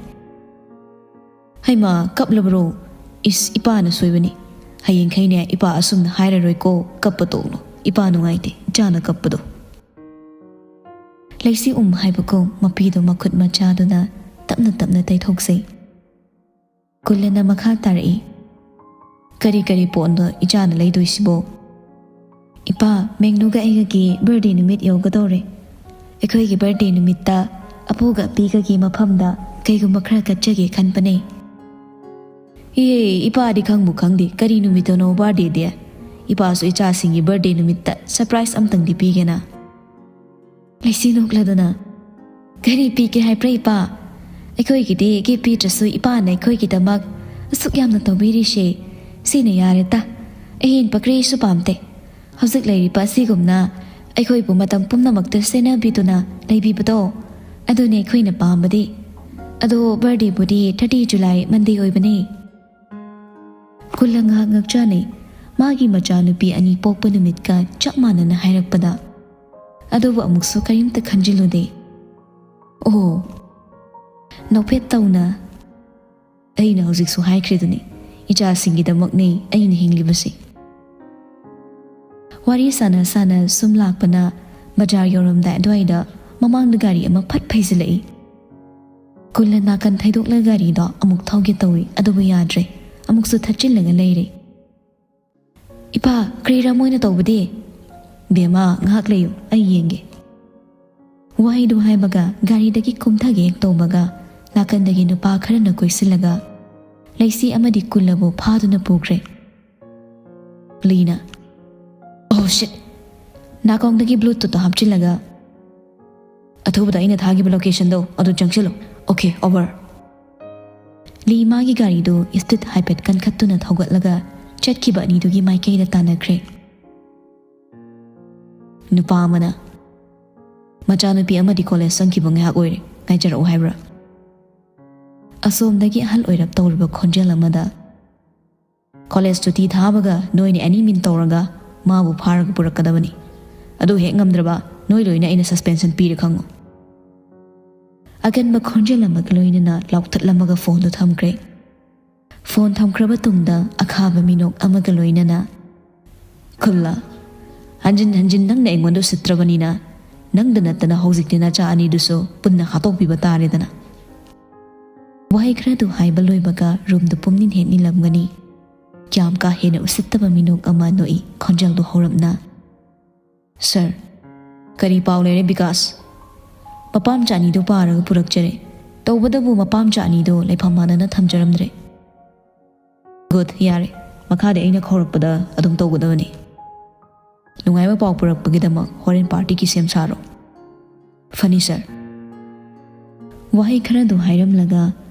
"ꯍꯩꯃꯥ, ꯀꯞꯂꯕ꯭ꯔꯣ? ꯏꯁ, ꯏꯄꯥꯅ ꯁꯣꯏꯕꯅꯤ꯫ ꯍꯌꯦꯡꯈꯩꯅꯦ ꯏꯄꯥ ꯑꯁꯨꯝꯅ ꯍꯥꯏꯔꯔꯣꯏꯀꯣ, ꯀꯞꯄ ꯇꯣꯛꯂꯣ꯫ ꯏꯄꯥ ꯅꯨꯡꯉꯥꯏꯇꯦ ꯏꯆꯥꯅ ꯀꯞꯄꯗꯣ꯫" ꯂꯩꯁꯤ ꯎꯝ ꯍꯥꯏꯕꯒꯨꯝ ꯃꯄꯤꯗꯣ ꯃꯈꯨꯠ ꯃꯆꯥꯗꯨꯅ ꯇꯞꯅ ꯇꯞꯅ ꯇꯩꯊꯣꯛꯆꯩ꯫ ꯀꯨꯜꯂꯅ ꯃꯈꯥ ꯇꯥꯔꯛꯏ, "ꯀꯔꯤ ꯀꯔꯤ ꯄꯣꯠꯅꯣ ꯏꯆꯥꯅ ꯂꯩꯗꯣꯏꯁꯤꯕꯣ?" "ꯏꯄꯥ, ꯃꯦꯡꯅꯨꯒ ꯑꯩꯒꯒꯤ ꯕꯥꯔꯗꯦ ꯅꯨꯃꯤꯠ ꯌꯧꯒꯗꯧꯔꯦ꯫ ꯑꯩꯈꯣꯏꯒꯤ ꯕꯥꯔꯗꯦ ꯅꯨꯃꯤꯠꯇ ꯑꯄꯨꯒ ꯑꯄꯤꯒꯒꯤ ꯃꯐꯝꯗ ꯀꯩꯒꯨꯝꯕ ꯈꯔ ꯀꯠꯆꯒꯦ ꯈꯟꯕꯅꯦ꯫" "ꯏꯍꯦ, ꯏꯄꯥꯗꯤ ꯈꯪꯕꯨ ꯈꯪꯗꯦ, ꯀꯔꯤ ꯅꯨꯃꯤꯠꯇꯅꯣ ꯕꯥꯔꯗꯦꯗꯤ? ꯏꯄꯥꯁꯨ ꯏꯆꯥꯁꯤꯡꯒꯤ ꯕꯥꯔꯗꯦ ꯅꯨꯃꯤꯠꯇ ꯁꯔꯄ꯭ꯔꯥꯏꯖ ꯑꯝꯇꯪꯗꯤ ꯄꯤꯒꯦꯅ꯫" ꯂꯩꯁꯤ ꯅꯣꯛꯂꯗꯨꯅ, "ꯀꯔꯤ ꯄꯤꯒꯦ ꯍꯥꯏꯕ꯭ꯔꯥ ꯏꯄꯥ? ꯑꯩꯈꯣꯏꯒꯤꯗꯤ ꯒꯤꯐ ꯄꯤꯗ꯭ꯔꯁꯨ ꯏꯄꯥꯅ ꯑꯩꯈꯣꯏꯒꯤꯗꯃꯛ ꯑꯁꯨꯛ ꯌꯥꯝꯅ ꯇꯧꯕꯤꯔꯤꯁꯦ, ꯁꯤꯅ ꯌꯥꯔꯦꯗ꯫ ꯑꯍꯦꯟꯕ ꯀꯔꯤꯁꯨ ꯄꯥꯝꯗꯦ꯫ ꯍꯧꯖꯤꯛ ꯂꯩꯔꯤꯕ ꯑꯁꯤꯒꯨꯝꯅ ꯑꯩꯈꯣꯏꯕꯨ ꯃꯇꯝ ꯄꯨꯝꯅꯃꯛꯇ ꯁꯦꯟꯅꯕꯤꯗꯨꯅ ꯂꯩꯕꯤꯕꯗꯣ, ꯑꯗꯨꯅꯤ ꯑꯩꯈꯣꯏꯅ ꯄꯥꯝꯕꯗꯤ꯫" ꯑꯗꯣ ꯕꯥꯔꯗꯦꯕꯨꯗꯤ ꯊꯥꯔꯇꯤ ꯖꯨꯂꯥꯏ, ꯃꯟꯗꯦ ꯑꯣꯏꯕꯅꯦ꯫ ꯀꯨꯜꯂ ꯉꯥꯏꯍꯥꯛ ꯉꯛꯆꯥꯅꯩ꯫ ꯃꯥꯒꯤ ꯃꯆꯥꯅꯨꯄꯤ ꯑꯅꯤ ꯄꯣꯛꯄ ꯅꯨꯃꯤꯠꯀ ꯆꯞ ꯃꯥꯟꯅꯅ ꯍꯥꯏꯔꯛꯄꯗ꯫ ꯑꯗꯨꯕꯨ ꯑꯃꯨꯛꯁꯨ ꯀꯔꯤꯝꯇ ꯈꯟꯖꯤꯜꯂꯨꯗꯦ꯫ ꯑꯣ, ꯅꯣꯛꯐꯦꯠ ꯇꯧꯅ꯫ ꯑꯩꯅ ꯍꯧꯖꯤꯛꯁꯨ ꯍꯥꯏꯈ꯭ꯔꯤꯗꯨꯅꯤ, ꯏꯆꯥꯁꯤꯡꯒꯤꯗꯃꯛꯅꯦ ꯑꯩꯅ ꯍꯤꯡꯂꯤꯕꯁꯤ꯫ ꯋꯥꯔꯤ ꯁꯥꯟꯅ ꯁꯥꯟꯅ ꯁꯨꯝ ꯂꯥꯛꯄꯅ ꯕꯖꯥꯔ ꯌꯧꯔꯝꯗꯥꯏ ꯑꯗꯨꯋꯥꯏꯗ ꯃꯃꯥꯡꯗ ꯒꯥꯔꯤ ꯑꯃ ꯐꯠ ꯐꯩꯖꯤꯜꯂꯛꯏ꯫ ꯀꯨꯜꯂ ꯅꯥꯀꯟ ꯊꯩꯗꯣꯛꯂꯒ ꯒꯥꯔꯤꯗꯣ ꯑꯃꯨꯛ ꯊꯧꯒꯦ ꯇꯧꯏ, ꯑꯗꯨꯕꯨ ꯌꯥꯗ꯭ꯔꯦ, ꯑꯃꯨꯛꯁꯨ ꯊꯠꯆꯤꯜꯂꯒ ꯂꯩꯔꯦ꯫ "ꯏꯄꯥ, ꯀꯔꯤꯔꯥ ꯃꯣꯏꯅ ꯇꯧꯕꯗꯤ?" "ꯕꯦꯝꯃ, ꯉꯥꯏꯍꯥꯛ ꯂꯩꯌꯨ, ꯑꯩ ꯌꯦꯡꯒꯦ"꯫ ꯋꯥꯍꯩꯗꯨ ꯍꯥꯏꯕꯒ ꯒꯥꯔꯤꯗꯒꯤ ꯀꯨꯝꯊꯒꯦ ꯍꯦꯛ ꯇꯧꯕꯒ ꯅꯥꯀꯟꯗꯒꯤ ꯅꯨꯄꯥ ꯈꯔꯅ ꯀꯣꯏꯁꯤꯜꯂꯒ ꯂꯩꯁꯤ ꯑꯃꯗꯤ ꯀꯨꯜꯂꯕꯨ ꯐꯥꯗꯨꯅ ꯄꯨꯈ꯭ꯔꯦ꯫ ꯂꯤꯅ, "ꯑꯣ ꯁꯤꯠ!" ꯅꯥꯀꯣꯡꯗꯒꯤ ꯕ꯭ꯂꯨꯇꯨꯠꯇꯣ ꯍꯥꯞꯆꯤꯜꯂꯒ, "ꯑꯊꯨꯕꯗ ꯑꯩꯅ ꯊꯥꯈꯤꯕ ꯂꯣꯀꯦꯁꯟꯗꯣ ꯑꯗꯨ ꯆꯪꯁꯤꯜꯂꯨ꯫ Okay, over". ꯂꯤ ꯃꯥꯒꯤ ꯒꯥꯔꯤꯗꯨ ꯁ꯭ꯄꯤꯗ ꯍꯥꯏꯐꯦꯠ ꯀꯟꯈꯠꯇꯨꯅ ꯊꯧꯒꯠꯂꯒ ꯆꯠꯈꯤꯕ ꯑꯅꯤꯗꯨꯒꯤ ꯃꯥꯏꯀꯩꯗ ꯇꯥꯟꯅꯈ꯭ꯔꯦ꯫ ꯅꯨꯄꯥ ꯑꯃꯅ, "ꯃꯆꯥꯅꯨꯄꯤ ꯑꯃꯗꯤ ꯀꯣꯂꯦꯖ ꯆꯪꯈꯤꯕ ꯉꯥꯏꯍꯥꯛ ꯑꯣꯏꯔꯦ, ꯉꯥꯏꯖꯔꯛꯎ" ꯍꯥꯏꯕ꯭ꯔꯥ? ꯑꯁꯣꯝꯗꯒꯤ ꯑꯍꯜ ꯑꯣꯏꯔꯞ ꯇꯧꯔꯕ ꯈꯣꯟꯖꯦꯜ ꯑꯃꯗ, "ꯀꯣꯂꯦꯖ ꯁꯨꯇꯤ ꯊꯥꯕꯒ ꯅꯣꯏꯅ ꯑꯦꯅꯤ ꯃꯤꯟ ꯇꯧꯔꯒ ꯃꯥꯕꯨ ꯐꯥꯔꯒ ꯄꯨꯔꯛꯀꯗꯕꯅꯤ꯫ ꯑꯗꯨ ꯍꯦꯛ ꯉꯝꯗ꯭ꯔꯕ ꯅꯣꯏ ꯂꯣꯏꯅ ꯑꯩꯅ ꯁꯁꯄꯦꯟꯁꯟ ꯄꯤꯔꯦ ꯈꯪꯉꯨ"꯫ ꯑꯀꯟꯕ ꯈꯣꯟꯖꯦꯜ ꯑꯃꯒ ꯂꯣꯏꯅꯅ ꯂꯥꯎꯊꯠꯂꯝꯃꯒ ꯐꯣꯟꯗꯨ ꯊꯝꯈ꯭ꯔꯦ꯫ ꯐꯣꯟ ꯊꯝꯈ꯭ꯔꯕ ꯇꯨꯡꯗ ꯑꯈꯥꯕ ꯃꯤꯅꯣꯛ ꯑꯃꯒ ꯂꯣꯏꯅꯅ, "ꯈꯨꯜꯂ, ꯍꯟꯖꯤꯟ ꯍꯟꯖꯤꯟ ꯅꯪꯅ ꯑꯩꯉꯣꯟꯗ ꯎꯁꯤꯠꯇ꯭ꯔꯕꯅꯤꯅ, ꯅꯪꯗ ꯅꯠꯇꯅ ꯍꯧꯖꯤꯛꯇꯤ ꯅꯆꯥ ꯑꯅꯤꯗꯨꯁꯨ ꯄꯨꯟꯅ ꯍꯥꯠꯇꯣꯛꯄꯤꯕ ꯇꯥꯔꯦꯗꯅ"꯫ ꯋꯥꯍꯩ ꯈꯔꯗꯨ ꯍꯥꯏꯕ ꯂꯣꯏꯕꯒ ꯔꯨꯝꯗꯨ ꯄꯨꯝꯅꯤꯟ ꯍꯦꯛ ꯅꯤꯜꯂꯝꯒꯅꯤ꯫ ꯀꯌꯥꯝ ꯀꯥ ꯍꯦꯟꯅ ꯎꯁꯤꯠꯇꯕ ꯃꯤꯅꯣꯛ ꯑꯃ ꯅꯣꯛꯏ ꯈꯣꯟꯖꯦꯜꯗꯨ ꯍꯧꯔꯞꯅ꯫ "ꯁꯔ, ꯀꯔꯤ ꯄꯥꯎ ꯂꯩꯔꯦ ꯕꯤꯀꯥꯁ?" "ꯃꯄꯥꯝꯆꯥ ꯑꯅꯤꯗꯨ ꯄꯥꯔꯒ ꯄꯨꯔꯛꯆꯔꯦ꯫ ꯇꯧꯕꯇꯕꯨ ꯃꯄꯥꯝꯆꯥ ꯑꯅꯤꯗꯨ ꯂꯩꯐꯝ ꯃꯥꯟꯅꯅ ꯊꯝꯖꯔꯝꯗ꯭ꯔꯦ"꯫ "ꯒꯨꯗ, ꯌꯥꯔꯦ꯫ ꯃꯈꯥꯗꯤ ꯑꯩꯅ ꯀꯧꯔꯛꯄꯗ ꯑꯗꯨꯝ ꯇꯧꯒꯗꯕꯅꯤ꯫ ꯅꯨꯡꯉꯥꯏꯕ ꯄꯥꯎ ꯄꯨꯔꯛꯄꯒꯤꯗꯃꯛ ꯍꯣꯔꯦꯟ ꯄꯥꯔꯇꯤꯒꯤ ꯁꯦꯝ ꯁꯥꯔꯣ"꯫ "ꯐꯅꯤ ꯁꯔ"꯫ ꯋꯥꯍꯩ ꯈꯔꯗꯨ ꯍꯥꯏꯔꯝꯂꯒ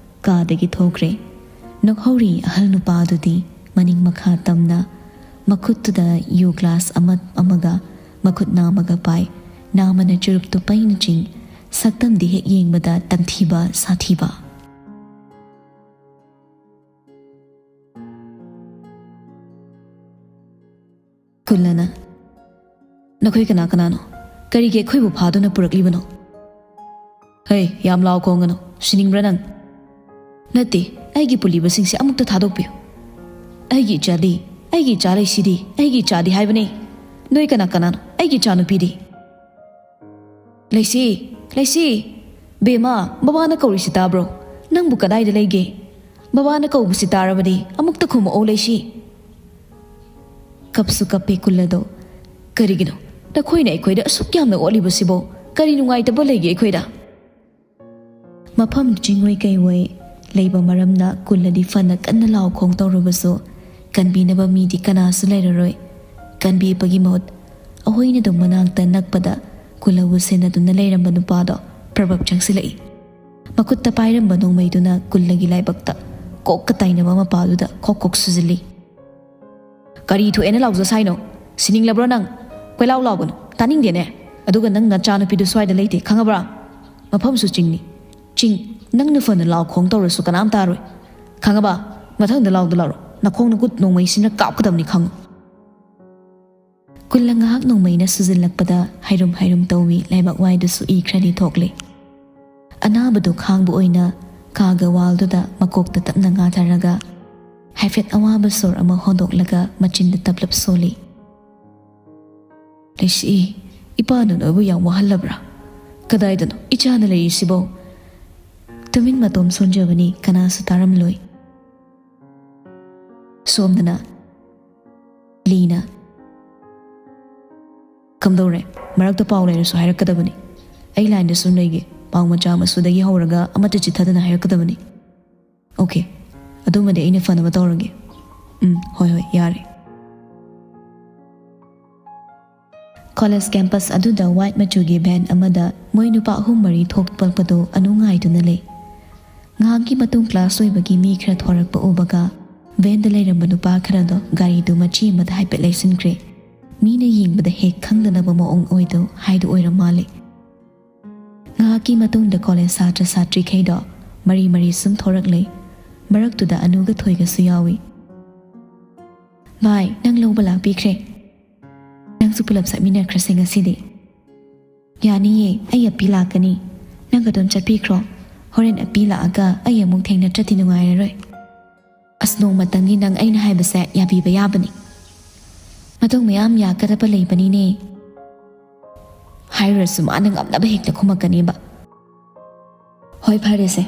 ꯀꯥꯗꯒꯤ ꯊꯣꯛꯈ꯭ꯔꯦ꯫ ꯅꯣꯛꯍꯧꯔꯤ ꯑꯍꯜ ꯅꯨꯄꯥ ꯑꯗꯨꯗꯤ ꯃꯅꯤꯡ ꯃꯈꯥ ꯇꯝꯅ ꯃꯈꯨꯠꯇꯨꯗ ꯌꯨ ꯒ꯭ꯂꯥꯁ ꯑꯃ ꯑꯃꯒ ꯃꯈꯨꯠ ꯅꯥꯝꯃꯒ ꯄꯥꯏ, ꯅꯥꯝꯃꯅ ꯆꯨꯔꯨꯞꯇꯨ ꯄꯩꯅ ꯆꯤꯡ, ꯁꯛꯇꯝꯗꯤ ꯍꯦꯛ ꯌꯦꯡꯕꯗ ꯇꯝꯊꯤꯕ ꯁꯥꯊꯤꯕ꯫ ꯀꯨꯜꯂꯅ, "ꯅꯈꯣꯏ ꯀꯅꯥ ꯀꯅꯥꯅꯣ? ꯀꯔꯤꯒꯤ ꯑꯩꯈꯣꯏꯕꯨ ꯐꯥꯗꯨꯅ ꯄꯨꯔꯛꯂꯤꯕꯅꯣ?" "ꯍꯩ, ꯌꯥꯝ ꯂꯥꯎ ꯈꯣꯡꯒꯅꯨ꯫ ꯁꯤꯅꯤꯡꯕ꯭ꯔꯥ ꯅꯪ?" "ꯅꯠꯇꯦ, ꯑꯩꯒꯤ ꯄꯨꯜꯂꯤꯕꯁꯤꯡꯁꯦ ꯑꯃꯨꯛꯇ ꯊꯥꯗꯣꯛꯄꯤꯌꯨ꯫ ꯑꯩꯒꯤ ꯏꯆꯥꯗꯤ, ꯑꯩꯒꯤ ꯏꯆꯥ ꯂꯩꯁꯤꯗꯤ, ꯑꯩꯒꯤ ꯏꯆꯥꯗꯤ ꯍꯥꯏꯕꯅꯦ꯫ ꯅꯣꯏ ꯀꯅꯥ ꯀꯅꯥꯅꯣ? ꯑꯩꯒꯤ ꯏꯆꯥ ꯅꯨꯄꯤꯗꯤ?" "ꯂꯩꯁꯤ, ꯂꯩꯁꯤ꯫ ꯕꯦꯝꯃ, ꯕꯕꯥꯅ ꯀꯧꯔꯤꯁꯤ ꯇꯥꯕ꯭ꯔꯣ? ꯅꯪꯕꯨ ꯀꯗꯥꯏꯗ ꯂꯩꯒꯦ? ꯕꯕꯥꯅ ꯀꯧꯕꯁꯤ ꯇꯥꯔꯕꯗꯤ ꯑꯃꯨꯛꯇ ꯈꯨꯝꯃꯛꯑꯣ, ꯂꯩꯁꯤ꯫" ꯀꯞꯁꯨ ꯀꯞꯄꯦ ꯀꯨꯜꯂꯗꯣ꯫ "ꯀꯔꯤꯒꯤꯅꯣ ꯅꯈꯣꯏꯅ ꯑꯩꯈꯣꯏꯗ ꯑꯁꯨꯛ ꯌꯥꯝꯅ ꯑꯣꯠꯂꯤꯕꯁꯤꯕꯣ? ꯀꯔꯤ ꯅꯨꯡꯉꯥꯏꯇꯕ ꯂꯩꯒꯦ ꯑꯩꯈꯣꯏꯗ?" ꯃꯐꯝ ꯆꯤꯡꯑꯣꯏ ꯀꯩꯑꯣꯏ ꯂꯩꯕ ꯃꯔꯝꯅ ꯀꯨꯜꯂꯗꯤ ꯐꯅ ꯀꯟꯅ ꯂꯥꯎ ꯈꯣꯡ ꯇꯧꯔꯕꯁꯨ ꯀꯟꯕꯤꯅꯕ ꯃꯤꯗꯤ ꯀꯅꯥꯁꯨ ꯂꯩꯔꯔꯣꯏ꯫ ꯀꯟꯕꯤꯕꯒꯤ ꯃꯍꯨꯠ ꯑꯍꯣꯏꯅ ꯑꯗꯨꯝ ꯃꯅꯥꯛꯇ ꯅꯛꯄꯗ ꯀꯨꯜꯂꯕꯨ ꯁꯦꯟꯅꯗꯨꯅ ꯂꯩꯔꯝꯕ ꯅꯨꯄꯥꯗꯣ ꯄ꯭ꯔꯚꯞ ꯆꯪꯁꯤꯜꯂꯛꯏ꯫ ꯃꯈꯨꯠꯇ ꯄꯥꯏꯔꯝꯕ ꯅꯣꯡꯃꯩꯗꯨꯅ ꯀꯨꯜꯂꯒꯤ ꯂꯥꯏꯕꯛꯇ ꯀꯣꯛꯀ ꯇꯥꯏꯅꯕ ꯃꯄꯥꯗꯨꯗ ꯈꯣꯛ ꯈꯣꯛ ꯁꯨꯖꯤꯜꯂꯤ꯫ "ꯀꯔꯤ ꯊꯣꯛꯑꯦꯅ ꯂꯥꯎꯖ ꯁꯥꯏꯅꯣ? ꯁꯤꯅꯤꯡꯂꯕ꯭ꯔꯣ ꯅꯪ? ꯀꯣꯏꯂꯥꯎ ꯂꯥꯎꯒꯅꯨ, ꯇꯥꯅꯤꯡꯗꯦꯅꯦ꯫ ꯑꯗꯨꯒ ꯅꯪ ꯅꯆꯥꯅꯨꯄꯤꯗꯨ ꯁ꯭ꯋꯥꯏꯗ ꯂꯩꯇꯦ, ꯈꯪꯉꯕ꯭ꯔꯥ? ꯃꯐꯝꯁꯨ ꯆꯤꯡꯅꯤ꯫ ꯆꯤꯡ, ꯅꯪꯅ ꯐꯅ ꯂꯥꯎ ꯈꯣꯡ ꯇꯧꯔꯁꯨ ꯀꯅꯥꯝ ꯇꯥꯔꯣꯏ꯫ ꯈꯪꯉꯕ? ꯃꯊꯪꯗ ꯂꯥꯎꯗ ꯂꯥꯎꯔꯣ꯫ ꯅꯈꯣꯡ ꯅꯈꯨꯠ ꯅꯣꯡꯃꯩꯁꯤꯅ ꯀꯥꯞꯀꯗꯕꯅꯤ, ꯈꯪꯉꯨ꯫" ꯀꯨꯜꯂ ꯉꯥꯏꯍꯥꯛ ꯅꯣꯡꯃꯩꯅ ꯁꯨꯖꯤꯜꯂꯛꯄꯗ ꯍꯥꯏꯔꯨꯝ ꯍꯥꯏꯔꯨꯝ ꯇꯧꯏ, ꯂꯥꯏꯕꯛ ꯋꯥꯏꯗꯨꯁꯨ ꯏ ꯈꯔꯗꯤ ꯊꯣꯛꯂꯦ꯫ ꯑꯅꯥꯕꯗꯨ ꯈꯥꯡꯕ ꯑꯣꯏꯅ ꯀꯥꯒ ꯋꯥꯜꯗꯨꯗ ꯃꯀꯣꯛꯇ ꯇꯞꯅ ꯉꯥꯊꯔꯒ ꯍꯥꯏꯐꯦꯠ ꯑꯋꯥꯕ ꯁꯣꯔ ꯑꯃ ꯍꯣꯟꯗꯣꯛꯂꯒ ꯃꯆꯤꯟꯗ ꯇꯞꯂꯞ ꯁꯣꯜꯂꯤ꯫ "ꯂꯩꯁꯤ, ꯏꯄꯥꯅ ꯅꯣꯏꯕꯨ ꯌꯥꯝ ꯋꯥꯍꯜꯂꯕ꯭ꯔꯥ? ꯀꯗꯥꯏꯗꯅꯣ ꯏꯆꯥꯅ ꯂꯩꯔꯤꯁꯤꯕꯣ?" ꯇꯨꯃꯤꯟ ꯃꯇꯣꯝ ꯁꯣꯟꯖꯕꯅꯤ, ꯀꯅꯥꯁꯨ ꯇꯥꯔꯝꯂꯣꯏ꯫ ꯁꯣꯝꯗꯅ ꯂꯤꯅ, "ꯀꯝꯗꯧꯔꯦ? ꯃꯔꯛꯇ ꯄꯥꯎ ꯂꯩꯔꯁꯨ ꯍꯥꯏꯔꯛꯀꯗꯕꯅꯤ꯫ ꯑꯩ ꯂꯥꯏꯟꯗ ꯁꯨꯝ ꯂꯩꯒꯦ꯫ ꯄꯥꯎ ꯃꯆꯥ ꯃꯁꯨꯗꯒꯤ ꯍꯧꯔꯒ ꯑꯃꯠꯇ ꯆꯤꯠꯊꯗꯅ ꯍꯥꯏꯔꯛꯀꯗꯕꯅꯤ꯫" "ꯑꯣꯀꯦ, ꯑꯗꯨꯃꯗꯤ ꯑꯩꯅ ꯐꯅꯕ ꯇꯧꯔꯒꯦ꯫" "ꯎꯝ, ꯍꯣꯏ, ꯍꯣꯏ, ꯌꯥꯔꯦ꯫" ꯀꯣꯂꯦꯖ ꯀꯦꯝꯄꯁ ꯑꯗꯨꯗ ꯋꯥꯏꯠ ꯃꯆꯨꯒꯤ ꯚꯦꯟ ꯑꯃꯗ ꯃꯣꯏ ꯅꯨꯄꯥ ꯑꯍꯨꯝ ꯃꯔꯤ ꯊꯣꯛꯂꯛꯄꯗꯨ ꯑꯅꯨ ꯉꯥꯏꯗꯨꯅ ꯂꯩ꯫ ꯉꯥꯏꯍꯥꯛꯀꯤ ꯃꯇꯨꯡ ꯀ꯭ꯂꯥꯁ ꯂꯣꯏꯕꯒꯤ ꯃꯤ ꯈꯔ ꯊꯣꯔꯛꯄ ꯎꯕꯒ ꯚꯦꯟꯗ ꯂꯩꯔꯝꯕ ꯅꯨꯄꯥ ꯈꯔꯗꯣ ꯒꯥꯔꯤꯗꯨ ꯃꯆꯤ ꯑꯃꯗ ꯍꯥꯏꯐꯦꯠ ꯂꯩꯁꯤꯟꯈ꯭ꯔꯦ꯫ ꯃꯤꯅ ꯌꯦꯡꯕꯗ ꯍꯦꯛ ꯈꯪꯗꯅꯕ ꯃꯑꯣꯡ ꯑꯣꯏꯗꯧ ꯍꯥꯏꯗꯨ ꯑꯣꯏꯔ ꯃꯥꯜꯂꯦ꯫ ꯀꯤ ꯃꯇꯨꯡꯗ ꯀꯣꯂꯦꯖ ꯁꯥꯇ꯭ꯔ ꯁꯥꯇ꯭ꯔꯤꯈꯩꯗꯣ ꯃꯔꯤ ꯃꯔꯤ ꯁꯨꯝ ꯊꯣꯔꯛꯂꯦ꯫ ꯃꯔꯛꯇꯨꯗ ꯑꯅꯨꯒ ꯊꯣꯏꯒꯁꯨ ꯌꯥꯎꯏ꯫ "ꯚꯥꯏ, ꯅꯪ ꯂꯧꯕ ꯂꯥꯛꯄꯤꯈ꯭ꯔꯦ꯫ ꯅꯪꯁꯨ ꯄꯨꯂꯞ ꯆꯠꯃꯤꯟꯅꯈ꯭ꯔꯁꯦ ꯉꯁꯤꯗꯤ꯫" "ꯌꯥꯅꯤꯌꯦ, ꯑꯩ ꯑꯄꯤ ꯂꯥꯛꯀꯅꯤ꯫ ꯅꯪ ꯑꯗꯨꯝ ꯆꯠꯄꯤꯈ꯭ꯔꯣ꯫ ꯍꯣꯔꯦꯟ ꯑꯄꯤ ꯂꯥꯛꯑꯒ ꯑꯩ ꯑꯃꯨꯛ ꯊꯦꯡꯅꯗ꯭ꯔꯗꯤ ꯅꯨꯡꯉꯥꯏꯔꯔꯣꯏ꯫" "ꯑꯁ, ꯅꯣꯡꯃꯇꯪꯗꯤ ꯅꯪ ꯑꯩꯅ ꯍꯥꯏꯕꯁꯦ ꯌꯥꯕꯤꯕ ꯌꯥꯕꯅꯤ꯫ ꯃꯇꯨꯡ ꯃꯌꯥꯝ ꯌꯥꯒꯗꯕ ꯂꯩꯕꯅꯤꯅꯦ꯫" ꯍꯥꯏꯔꯨꯔꯁꯨ ꯃꯥꯅ ꯉꯝꯅꯕ ꯍꯦꯛꯇ ꯈꯨꯝꯃꯛꯀꯅꯦꯕ꯫ "ꯍꯣꯏ, ꯐꯔꯦꯁꯦ꯫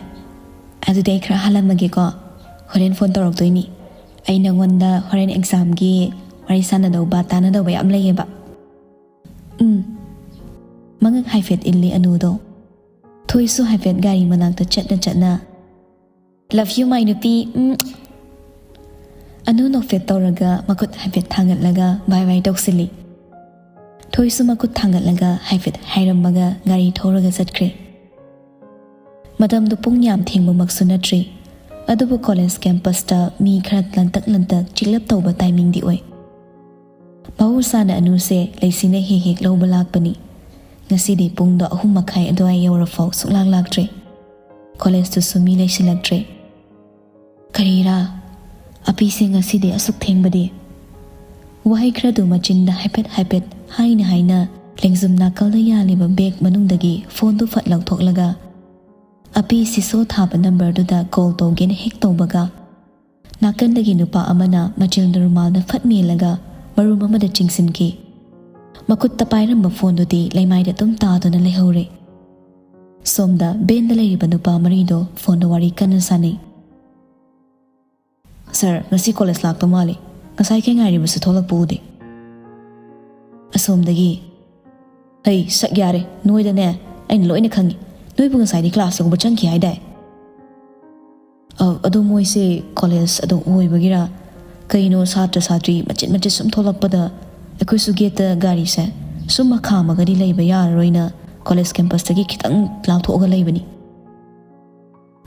ꯑꯗꯨꯗꯤ ꯑꯩ ꯈꯔ ꯍꯥꯜꯂꯝꯃꯒꯦꯀꯣ꯫ ꯍꯣꯔꯦꯟ ꯐꯣꯟ ꯇꯧꯔꯛꯇꯣꯏꯅꯤ꯫ ꯑꯩ ꯅꯪꯉꯣꯟꯗ ꯍꯣꯔꯦꯟ ꯑꯦꯛꯖꯥꯝꯒꯤ ꯋꯥꯔꯤ ꯁꯥꯟꯅꯗꯧꯕ, ꯇꯥꯟꯅꯗꯧꯕ ꯌꯥꯝ ꯂꯩꯌꯦꯕ꯫" "ꯎꯝ꯫" ꯃꯉꯛ ꯍꯥꯏꯐꯦꯠ ꯏꯜꯂꯤ ꯑꯅꯨꯗꯣ꯫ ꯊꯣꯏꯁꯨ ꯍꯥꯏꯐꯦꯠ ꯒꯥꯔꯤ ꯃꯅꯥꯛꯇ ꯆꯠꯅ ꯆꯠꯅ, "Love you, my ꯅꯨꯄꯤ꯫ ꯎꯝ꯫" ꯑꯅꯨ ꯅꯣꯛꯐꯦꯠ ꯇꯧꯔꯒ ꯃꯈꯨꯠ ꯍꯥꯏꯐꯦꯠ ꯊꯥꯡꯒꯠꯂꯒ ꯕꯥꯏ ꯕꯥꯏ ꯇꯧꯁꯤꯜꯂꯤ꯫ ꯊꯣꯏꯁꯨ ꯃꯈꯨꯠ ꯊꯥꯡꯒꯠꯂꯒ ꯍꯥꯏꯐꯦꯠ ꯍꯥꯏꯔꯝꯃꯒ ꯒꯥꯔꯤ ꯊꯧꯔꯒ ꯆꯠꯈ꯭ꯔꯦ꯫ ꯃꯇꯝꯗꯨ ꯄꯨꯡ ꯌꯥꯝ ꯊꯦꯡꯕꯃꯛꯁꯨ ꯅꯠꯇ꯭ꯔꯤ, ꯑꯗꯨꯕꯨ ꯀꯣꯂꯦꯖ ꯀꯦꯝꯄꯁꯇ ꯃꯤ ꯈꯔ ꯂꯟꯇꯛ ꯂꯟꯇꯛ ꯆꯤꯛꯂꯞ ꯇꯧꯕ ꯇꯥꯏꯃꯤꯡꯗꯤ ꯑꯣꯏ꯫ ꯃꯍꯧꯁꯥꯅ ꯑꯅꯨꯁꯦ ꯂꯩꯁꯤꯅ ꯍꯦꯛ ꯍꯦꯛ ꯂꯧꯕ ꯂꯥꯛꯄꯅꯤ꯫ ꯉꯁꯤꯗꯤ ꯄꯨꯡꯗꯣ ꯑꯍꯨꯝ ꯃꯈꯥꯏ ꯑꯗꯨꯋꯥꯏ ꯌꯧꯔꯐꯥꯎ ꯁꯨꯛꯂꯥꯛ ꯂꯥꯛꯇ꯭ꯔꯦ꯫ ꯀꯣꯂꯦꯖꯇꯨꯁꯨ ꯃꯤ ꯂꯩꯁꯤꯜꯂꯛꯇ꯭ꯔꯦ꯫ "ꯀꯔꯤꯔꯥ, ꯑꯄꯤꯁꯦ ꯉꯁꯤꯗꯤ ꯑꯁꯨꯛ ꯊꯦꯡꯕꯗꯤ?" ꯋꯥꯍꯩ ꯈꯔꯗꯨ ꯃꯆꯤꯟꯗ ꯍꯥꯏꯐꯦꯠ ꯍꯥꯏꯐꯦꯠ ꯍꯥꯏꯅ ꯍꯥꯏꯅ ꯂꯦꯡꯖꯨꯝ ꯅꯥꯀꯜꯗ ꯌꯥꯜꯂꯤꯕ ꯕꯦꯒ ꯃꯅꯨꯡꯗꯒꯤ ꯐꯣꯟꯗꯨ ꯐꯠ ꯂꯧꯊꯣꯛꯂꯒ ꯑꯄꯤ ꯁꯤꯁꯣ ꯊꯥꯕ ꯅꯝꯕꯔꯗꯨꯗ ꯀꯣꯜ ꯇꯧꯒꯦꯅ ꯍꯦꯛ ꯇꯧꯕꯒ, ꯅꯥꯀꯟꯗꯒꯤ ꯅꯨꯄꯥ ꯑꯃꯅ ꯃꯆꯤꯟꯗ ꯔꯨꯃꯥꯜꯅ ꯐꯠ ꯃꯦꯜꯂꯒ ꯃꯔꯨꯝ ꯑꯃꯗ ꯆꯤꯡꯁꯤꯟꯈꯤ꯫ ꯃꯈꯨꯠꯇ ꯄꯥꯏꯔꯝꯕ ꯐꯣꯟꯗꯨꯗꯤ ꯂꯩꯃꯥꯏꯗ ꯑꯗꯨꯝ ꯇꯥꯗꯨꯅ ꯂꯩꯍꯧꯔꯦ꯫ ꯁꯣꯝꯗ ꯕꯦꯟꯗ ꯂꯩꯔꯤꯕ ꯅꯨꯄꯥ ꯃꯔꯤꯗꯣ ꯐꯣꯟꯗ ꯋꯥꯔꯤ ꯀꯟꯅ ꯁꯥꯟꯅꯩ꯫ "ꯁꯥꯔ, ꯉꯁꯤ ꯀꯣꯂꯦꯖ ꯂꯥꯛꯇꯧ ꯃꯥꯜꯂꯤ꯫ ꯉꯁꯥꯏꯈꯩ ꯉꯥꯏꯔꯤꯕꯁꯨ ꯊꯣꯛꯂꯛꯄ ꯎꯗꯦ꯫" ꯑꯁꯣꯝꯗꯒꯤ, "ꯍꯩ, ꯁꯛ ꯌꯥꯔꯦ, ꯅꯣꯏꯗꯅꯦ ꯑꯩꯅ ꯂꯣꯏꯅ ꯈꯪꯉꯤ꯫ ꯅꯣꯏꯕꯨ ꯉꯁꯥꯏꯗꯤ ꯀ꯭ꯂꯥꯁ ꯌꯥꯎꯕ ꯆꯪꯈꯤ ꯍꯥꯏꯗꯥꯏ?" "ꯑ, ꯑꯗꯣ ꯃꯣꯏꯁꯦ ꯀꯣꯂꯦꯖ ꯑꯗꯨꯝ ꯑꯣꯏꯕꯒꯤꯔꯥ ꯀꯩꯅꯣ, ꯁꯥꯇ꯭ꯔ ꯁꯥꯇ꯭ꯔꯤ ꯃꯆꯤꯠ ꯃꯆꯤꯠ ꯁꯨꯝ ꯊꯣꯛꯂꯛꯄꯗ ꯑꯩꯈꯣꯏꯁꯨ ꯒꯦꯠꯇ ꯒꯥꯔꯤꯁꯦ ꯁꯨꯝ ꯈꯥꯝꯃꯒꯗꯤ ꯂꯩꯕ ꯌꯥꯔꯔꯣꯏꯅ ꯀꯣꯂꯦꯖ ꯀꯦꯝꯄꯁꯇꯒꯤ ꯈꯤꯇꯪ ꯂꯥꯞꯊꯣꯛꯑꯒ ꯂꯩꯕꯅꯤ꯫"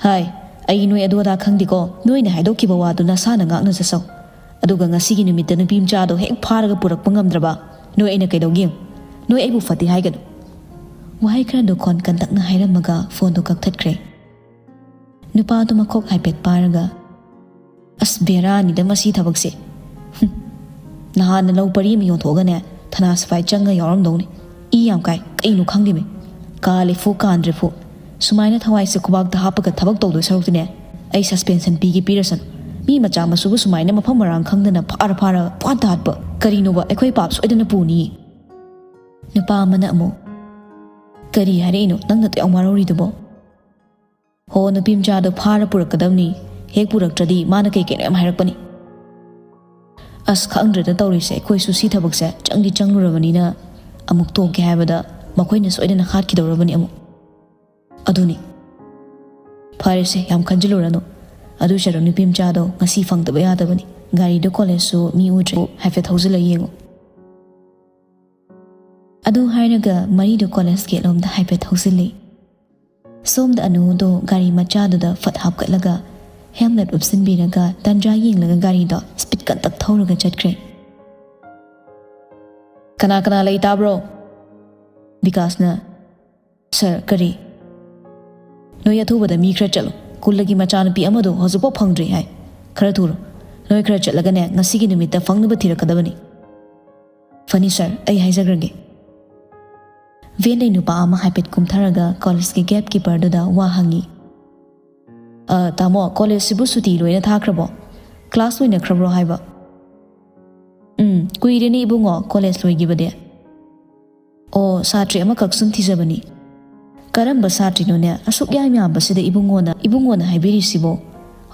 "ꯍꯥꯏ, ꯑꯩ ꯅꯣꯏ ꯑꯗꯨ ꯑꯗꯥ ꯈꯪꯗꯦꯀꯣ꯫ ꯅꯣꯏꯅ ꯍꯥꯏꯗꯣꯛꯈꯤꯕ ꯋꯥꯗꯨ ꯅꯁꯥꯅ ꯉꯥꯛꯅ ꯆꯠꯆꯧ꯫ ꯑꯗꯨꯒ ꯉꯁꯤꯒꯤ ꯅꯨꯃꯤꯠꯇ ꯅꯨꯄꯤ ꯃꯆꯥꯗꯣ ꯍꯦꯛ ꯐꯥꯔꯒ ꯄꯨꯔꯛꯄ ꯉꯝꯗ꯭ꯔꯕ ꯅꯣꯏ ꯑꯩꯅ ꯀꯩꯗꯧꯒꯦ ꯌꯦꯡꯉꯨ꯫ ꯅꯣꯏ ꯑꯩꯕꯨ ꯐꯠꯇꯦ ꯍꯥꯏꯒꯅꯨ꯫" ꯋꯥꯍꯩ ꯈꯔꯗꯨ ꯈꯣꯟ ꯀꯟꯇꯛꯅ ꯍꯥꯏꯔꯝꯃꯒ ꯐꯣꯟꯗꯨ ꯀꯛꯊꯠꯈ꯭ꯔꯦ꯫ ꯅꯨꯄꯥꯗꯨ ꯃꯈꯣꯛ ꯍꯥꯏꯐꯦꯠ ꯄꯥꯏꯔꯒ, "ꯑꯁ, ꯕꯦꯔꯥꯅꯤꯗ ꯃꯁꯤ ꯊꯕꯛꯁꯦ꯫ ꯍꯨꯝ, ꯅꯍꯥꯟꯅ ꯂꯧ ꯄꯔꯤ ꯑꯃ ꯌꯣꯟꯊꯣꯛꯑꯒꯅꯦ, ꯊꯅꯥ ꯁꯤꯐꯥꯏ ꯆꯪꯉ ꯌꯥꯎꯔꯝꯗꯧꯅꯤ꯫ ꯏ ꯌꯥꯝ ꯀꯥꯏ, ꯀꯩꯅꯣ ꯈꯪꯗꯦꯃꯤ꯫ ꯀꯥꯂꯦ ꯐꯨ ꯀꯥꯟꯗ꯭ꯔꯦ ꯐꯨ꯫ ꯁꯨꯃꯥꯏꯅ ꯊꯋꯥꯏꯁꯦ ꯈꯨꯕꯥꯛꯇ ꯍꯥꯞꯄꯒ ꯊꯕꯛ ꯇꯧꯗꯣꯏ ꯁꯔꯨꯛꯇꯤꯅꯦ, ꯑꯩ ꯁꯁꯄꯦꯟꯁꯟ ꯄꯤꯒꯦ ꯄꯤꯔꯁꯅꯨ꯫ ꯃꯤ ꯃꯆꯥ ꯃꯁꯨꯕꯨ ꯁꯨꯃꯥꯏꯅ ꯃꯐꯝ ꯃꯔꯥꯡ ꯈꯪꯗꯅ ꯐꯥꯔ ꯐꯥꯔ ꯄꯨꯍꯥꯠꯇ ꯍꯥꯠꯄ ꯀꯔꯤꯅꯣꯕ? ꯑꯩꯈꯣꯏ ꯄꯥꯞ ꯁꯣꯏꯗꯅ ꯄꯨꯅꯤ꯫" ꯅꯨꯄꯥ ꯑꯃꯅ ꯑꯃꯨꯛ, "ꯀꯔꯤ ꯍꯥꯏꯔꯛꯏꯅꯣ ꯅꯪꯅ ꯑꯗꯨ ꯌꯥꯝ ꯋꯥꯔꯧꯔꯤꯗꯨꯕꯣ?" "ꯍꯣ, ꯅꯨꯄꯤ ꯃꯆꯥꯗꯣ ꯐꯥꯔ ꯄꯨꯔꯛꯀꯗꯕꯅꯤ꯫ ꯍꯦꯛ ꯄꯨꯔꯛꯇ꯭ꯔꯗꯤ ꯃꯥꯅ ꯀꯩ ꯀꯩꯅꯣ ꯌꯥꯝ ꯍꯥꯏꯔꯛꯄꯅꯤ꯫" "ꯑꯁ, ꯈꯪꯗ꯭ꯔꯦꯗ ꯇꯧꯔꯤꯁꯦ꯫ ꯑꯩꯈꯣꯏꯁꯨ ꯁꯤ ꯊꯕꯛꯁꯦ ꯆꯪꯗꯤ ꯆꯪꯂꯨꯔꯕꯅꯤꯅ ꯑꯃꯨꯛ ꯇꯣꯛꯀꯦ ꯍꯥꯏꯕꯗ ꯃꯈꯣꯏꯅ ꯁꯣꯏꯗꯅ ꯍꯥꯠꯈꯤꯗꯧꯔꯕꯅꯤ ꯑꯃꯨꯛ꯫" "ꯑꯗꯨꯅꯤ꯫ ꯐꯔꯦꯁꯦ, ꯌꯥꯝ ꯈꯟꯖꯤꯜꯂꯨꯔꯅꯨ꯫ ꯑꯗꯨ ꯁꯔꯨꯛ ꯅꯨꯄꯤ ꯃꯆꯥꯗꯣ ꯉꯁꯤ ꯐꯪꯗꯕ ꯌꯥꯗꯕꯅꯤ꯫ ꯒꯥꯔꯤꯗꯣ ꯀꯣꯂꯦꯖꯁꯨ ꯃꯤ ꯎꯗ꯭ꯔꯦ꯫ ꯍꯥꯏꯐꯦꯠ ꯊꯧꯖꯤꯜꯂ ꯌꯦꯡꯉꯨ꯫" ꯑꯗꯨ ꯍꯥꯏꯔꯒ ꯃꯔꯤꯗꯨ ꯀꯣꯂꯦꯖ ꯒꯦꯠ ꯂꯣꯝꯗ ꯍꯥꯏꯐꯦꯠ ꯊꯧꯖꯤꯜꯂꯤ꯫ ꯁꯣꯝꯗ ꯑꯅꯨꯗꯣ ꯒꯥꯔꯤ ꯃꯆꯥꯗꯨꯗ ꯐꯠ ꯍꯥꯞꯀꯠꯂꯒ ꯍꯦꯜꯃꯦꯠ ꯎꯞꯁꯤꯟꯕꯤꯔꯒ ꯇꯟꯖꯥ ꯌꯦꯡꯂꯒ ꯒꯥꯔꯤꯗꯣ ꯁ꯭ꯄꯤꯗ ꯀꯟꯇꯛ ꯊꯧꯔꯒ ꯆꯠꯈ꯭ꯔꯦ꯫ "ꯀꯅꯥ ꯀꯅꯥ ꯂꯩ ꯇꯥꯕ꯭ꯔꯣ?" ꯕꯤꯀꯥꯁꯅ, "ꯁꯥꯔ, ꯀꯔꯤ?" "ꯅꯣꯏ ꯑꯊꯨꯕꯗ ꯃꯤ ꯈꯔ ꯆꯠꯂꯣ꯫ ꯀꯨꯜꯂꯒꯤ ꯃꯆꯥꯅꯨꯄꯤ ꯑꯃꯗꯣ ꯍꯧꯖꯤꯛꯐꯥꯎ ꯐꯪꯗ꯭ꯔꯤ ꯍꯥꯏ꯫ ꯈꯔ ꯊꯨꯔꯣ꯫ ꯅꯣꯏ ꯈꯔ ꯆꯠꯂꯒꯅꯦ, ꯉꯁꯤꯒꯤ ꯅꯨꯃꯤꯠꯇ ꯐꯪꯅꯕ ꯊꯤꯔꯛꯀꯗꯕꯅꯤ꯫" "ꯐꯅꯤ ꯁꯥꯔ, ꯑꯩ ꯍꯥꯏꯖꯈ꯭ꯔꯒꯦ꯫" ꯚꯦꯟꯗꯩ ꯅꯨꯄꯥ ꯑꯃ ꯍꯥꯏꯐꯦꯠ ꯀꯨꯝꯊꯔꯒ ꯀꯣꯂꯦꯖꯀꯤ ꯒꯦꯠ ꯀꯤꯄꯔꯗꯨꯗ ꯋꯥ ꯍꯪꯉꯤ꯫ "ꯑ, ꯇꯥꯃꯣ, ꯀꯣꯂꯦꯖꯁꯤꯕꯨ ꯁꯨꯇꯤ ꯂꯣꯏꯅ ꯊꯥꯈ꯭ꯔꯕꯣ? ꯀ꯭ꯂꯥꯁ ꯂꯣꯏꯅꯈ꯭ꯔꯕ꯭ꯔꯣ ꯍꯥꯏꯕ?" "ꯎꯝ, ꯀꯨꯏꯔꯦꯅꯦ ꯏꯕꯨꯡꯉꯣ ꯀꯣꯂꯦꯖ ꯂꯣꯏꯈꯤꯕꯗꯤ꯫" "ꯑꯣ, ꯁꯥꯇ꯭ꯔꯤ ꯑꯃꯈꯛ ꯁꯨꯝ ꯊꯤꯖꯕꯅꯤ꯫" "ꯀꯔꯝꯕ ꯁꯥꯇ꯭ꯔꯤꯅꯣꯅꯦ ꯑꯁꯨꯛ ꯌꯥꯝ ꯌꯥꯝꯕꯁꯤꯗ ꯏꯕꯨꯡꯉꯣꯅ, ꯏꯕꯨꯡꯉꯣꯅ ꯍꯥꯏꯕꯤꯔꯤꯁꯤꯕꯣ?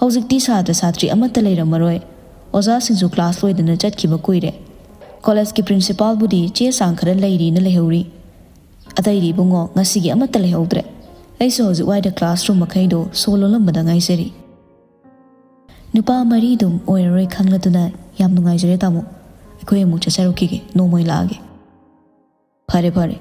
ꯍꯧꯖꯤꯛꯇꯤ ꯁꯥꯇ꯭ꯔ ꯁꯥꯇ꯭ꯔꯤ ꯑꯃꯠꯇ ꯂꯩꯔꯝꯃꯔꯣꯏ꯫ ꯑꯣꯖꯥꯁꯤꯡꯁꯨ ꯀ꯭ꯂꯥꯁ ꯂꯣꯏꯗꯅ ꯆꯠꯈꯤꯕ ꯀꯨꯏꯔꯦ꯫ ꯀꯣꯂꯦꯖꯀꯤ ꯄ꯭ꯔꯤꯟꯁꯤꯄꯥꯜꯕꯨꯗꯤ ꯆꯦ ꯆꯥꯡ ꯈꯔ ꯂꯩꯔꯤꯅ ꯂꯩꯍꯧꯔꯤ꯫ ꯑꯇꯩꯗꯤ ꯏꯕꯨꯡꯉꯣ, ꯉꯁꯤꯒꯤ ꯑꯃꯠꯇ ꯂꯩꯍꯧꯗ꯭ꯔꯦ꯫ ꯑꯩꯁꯨ ꯍꯧꯖꯤꯛ ꯋꯥꯏꯗ ꯀ꯭ꯂꯥꯁꯔꯨꯝ ꯃꯈꯩꯗꯣ ꯁꯣ ꯂꯣꯜꯂꯝꯕꯗ ꯉꯥꯏꯖꯔꯤ꯫" "ꯅꯨꯄꯥ ꯃꯔꯤꯗꯨꯝ ꯑꯣꯏꯔꯔꯣꯏ ꯈꯪꯂꯗꯨꯅ ꯌꯥꯝ ꯅꯨꯡꯉꯥꯏꯖꯔꯦ ꯇꯥꯃꯣ꯫ ꯑꯩꯈꯣꯏ ꯑꯃꯨꯛ ꯆꯠꯆꯔꯨꯈꯤꯒꯦ, ꯅꯣꯡꯃ ꯑꯣꯏꯅ ꯂꯥꯛꯑꯒꯦ꯫" "ꯐꯔꯦ ꯐꯔꯦ,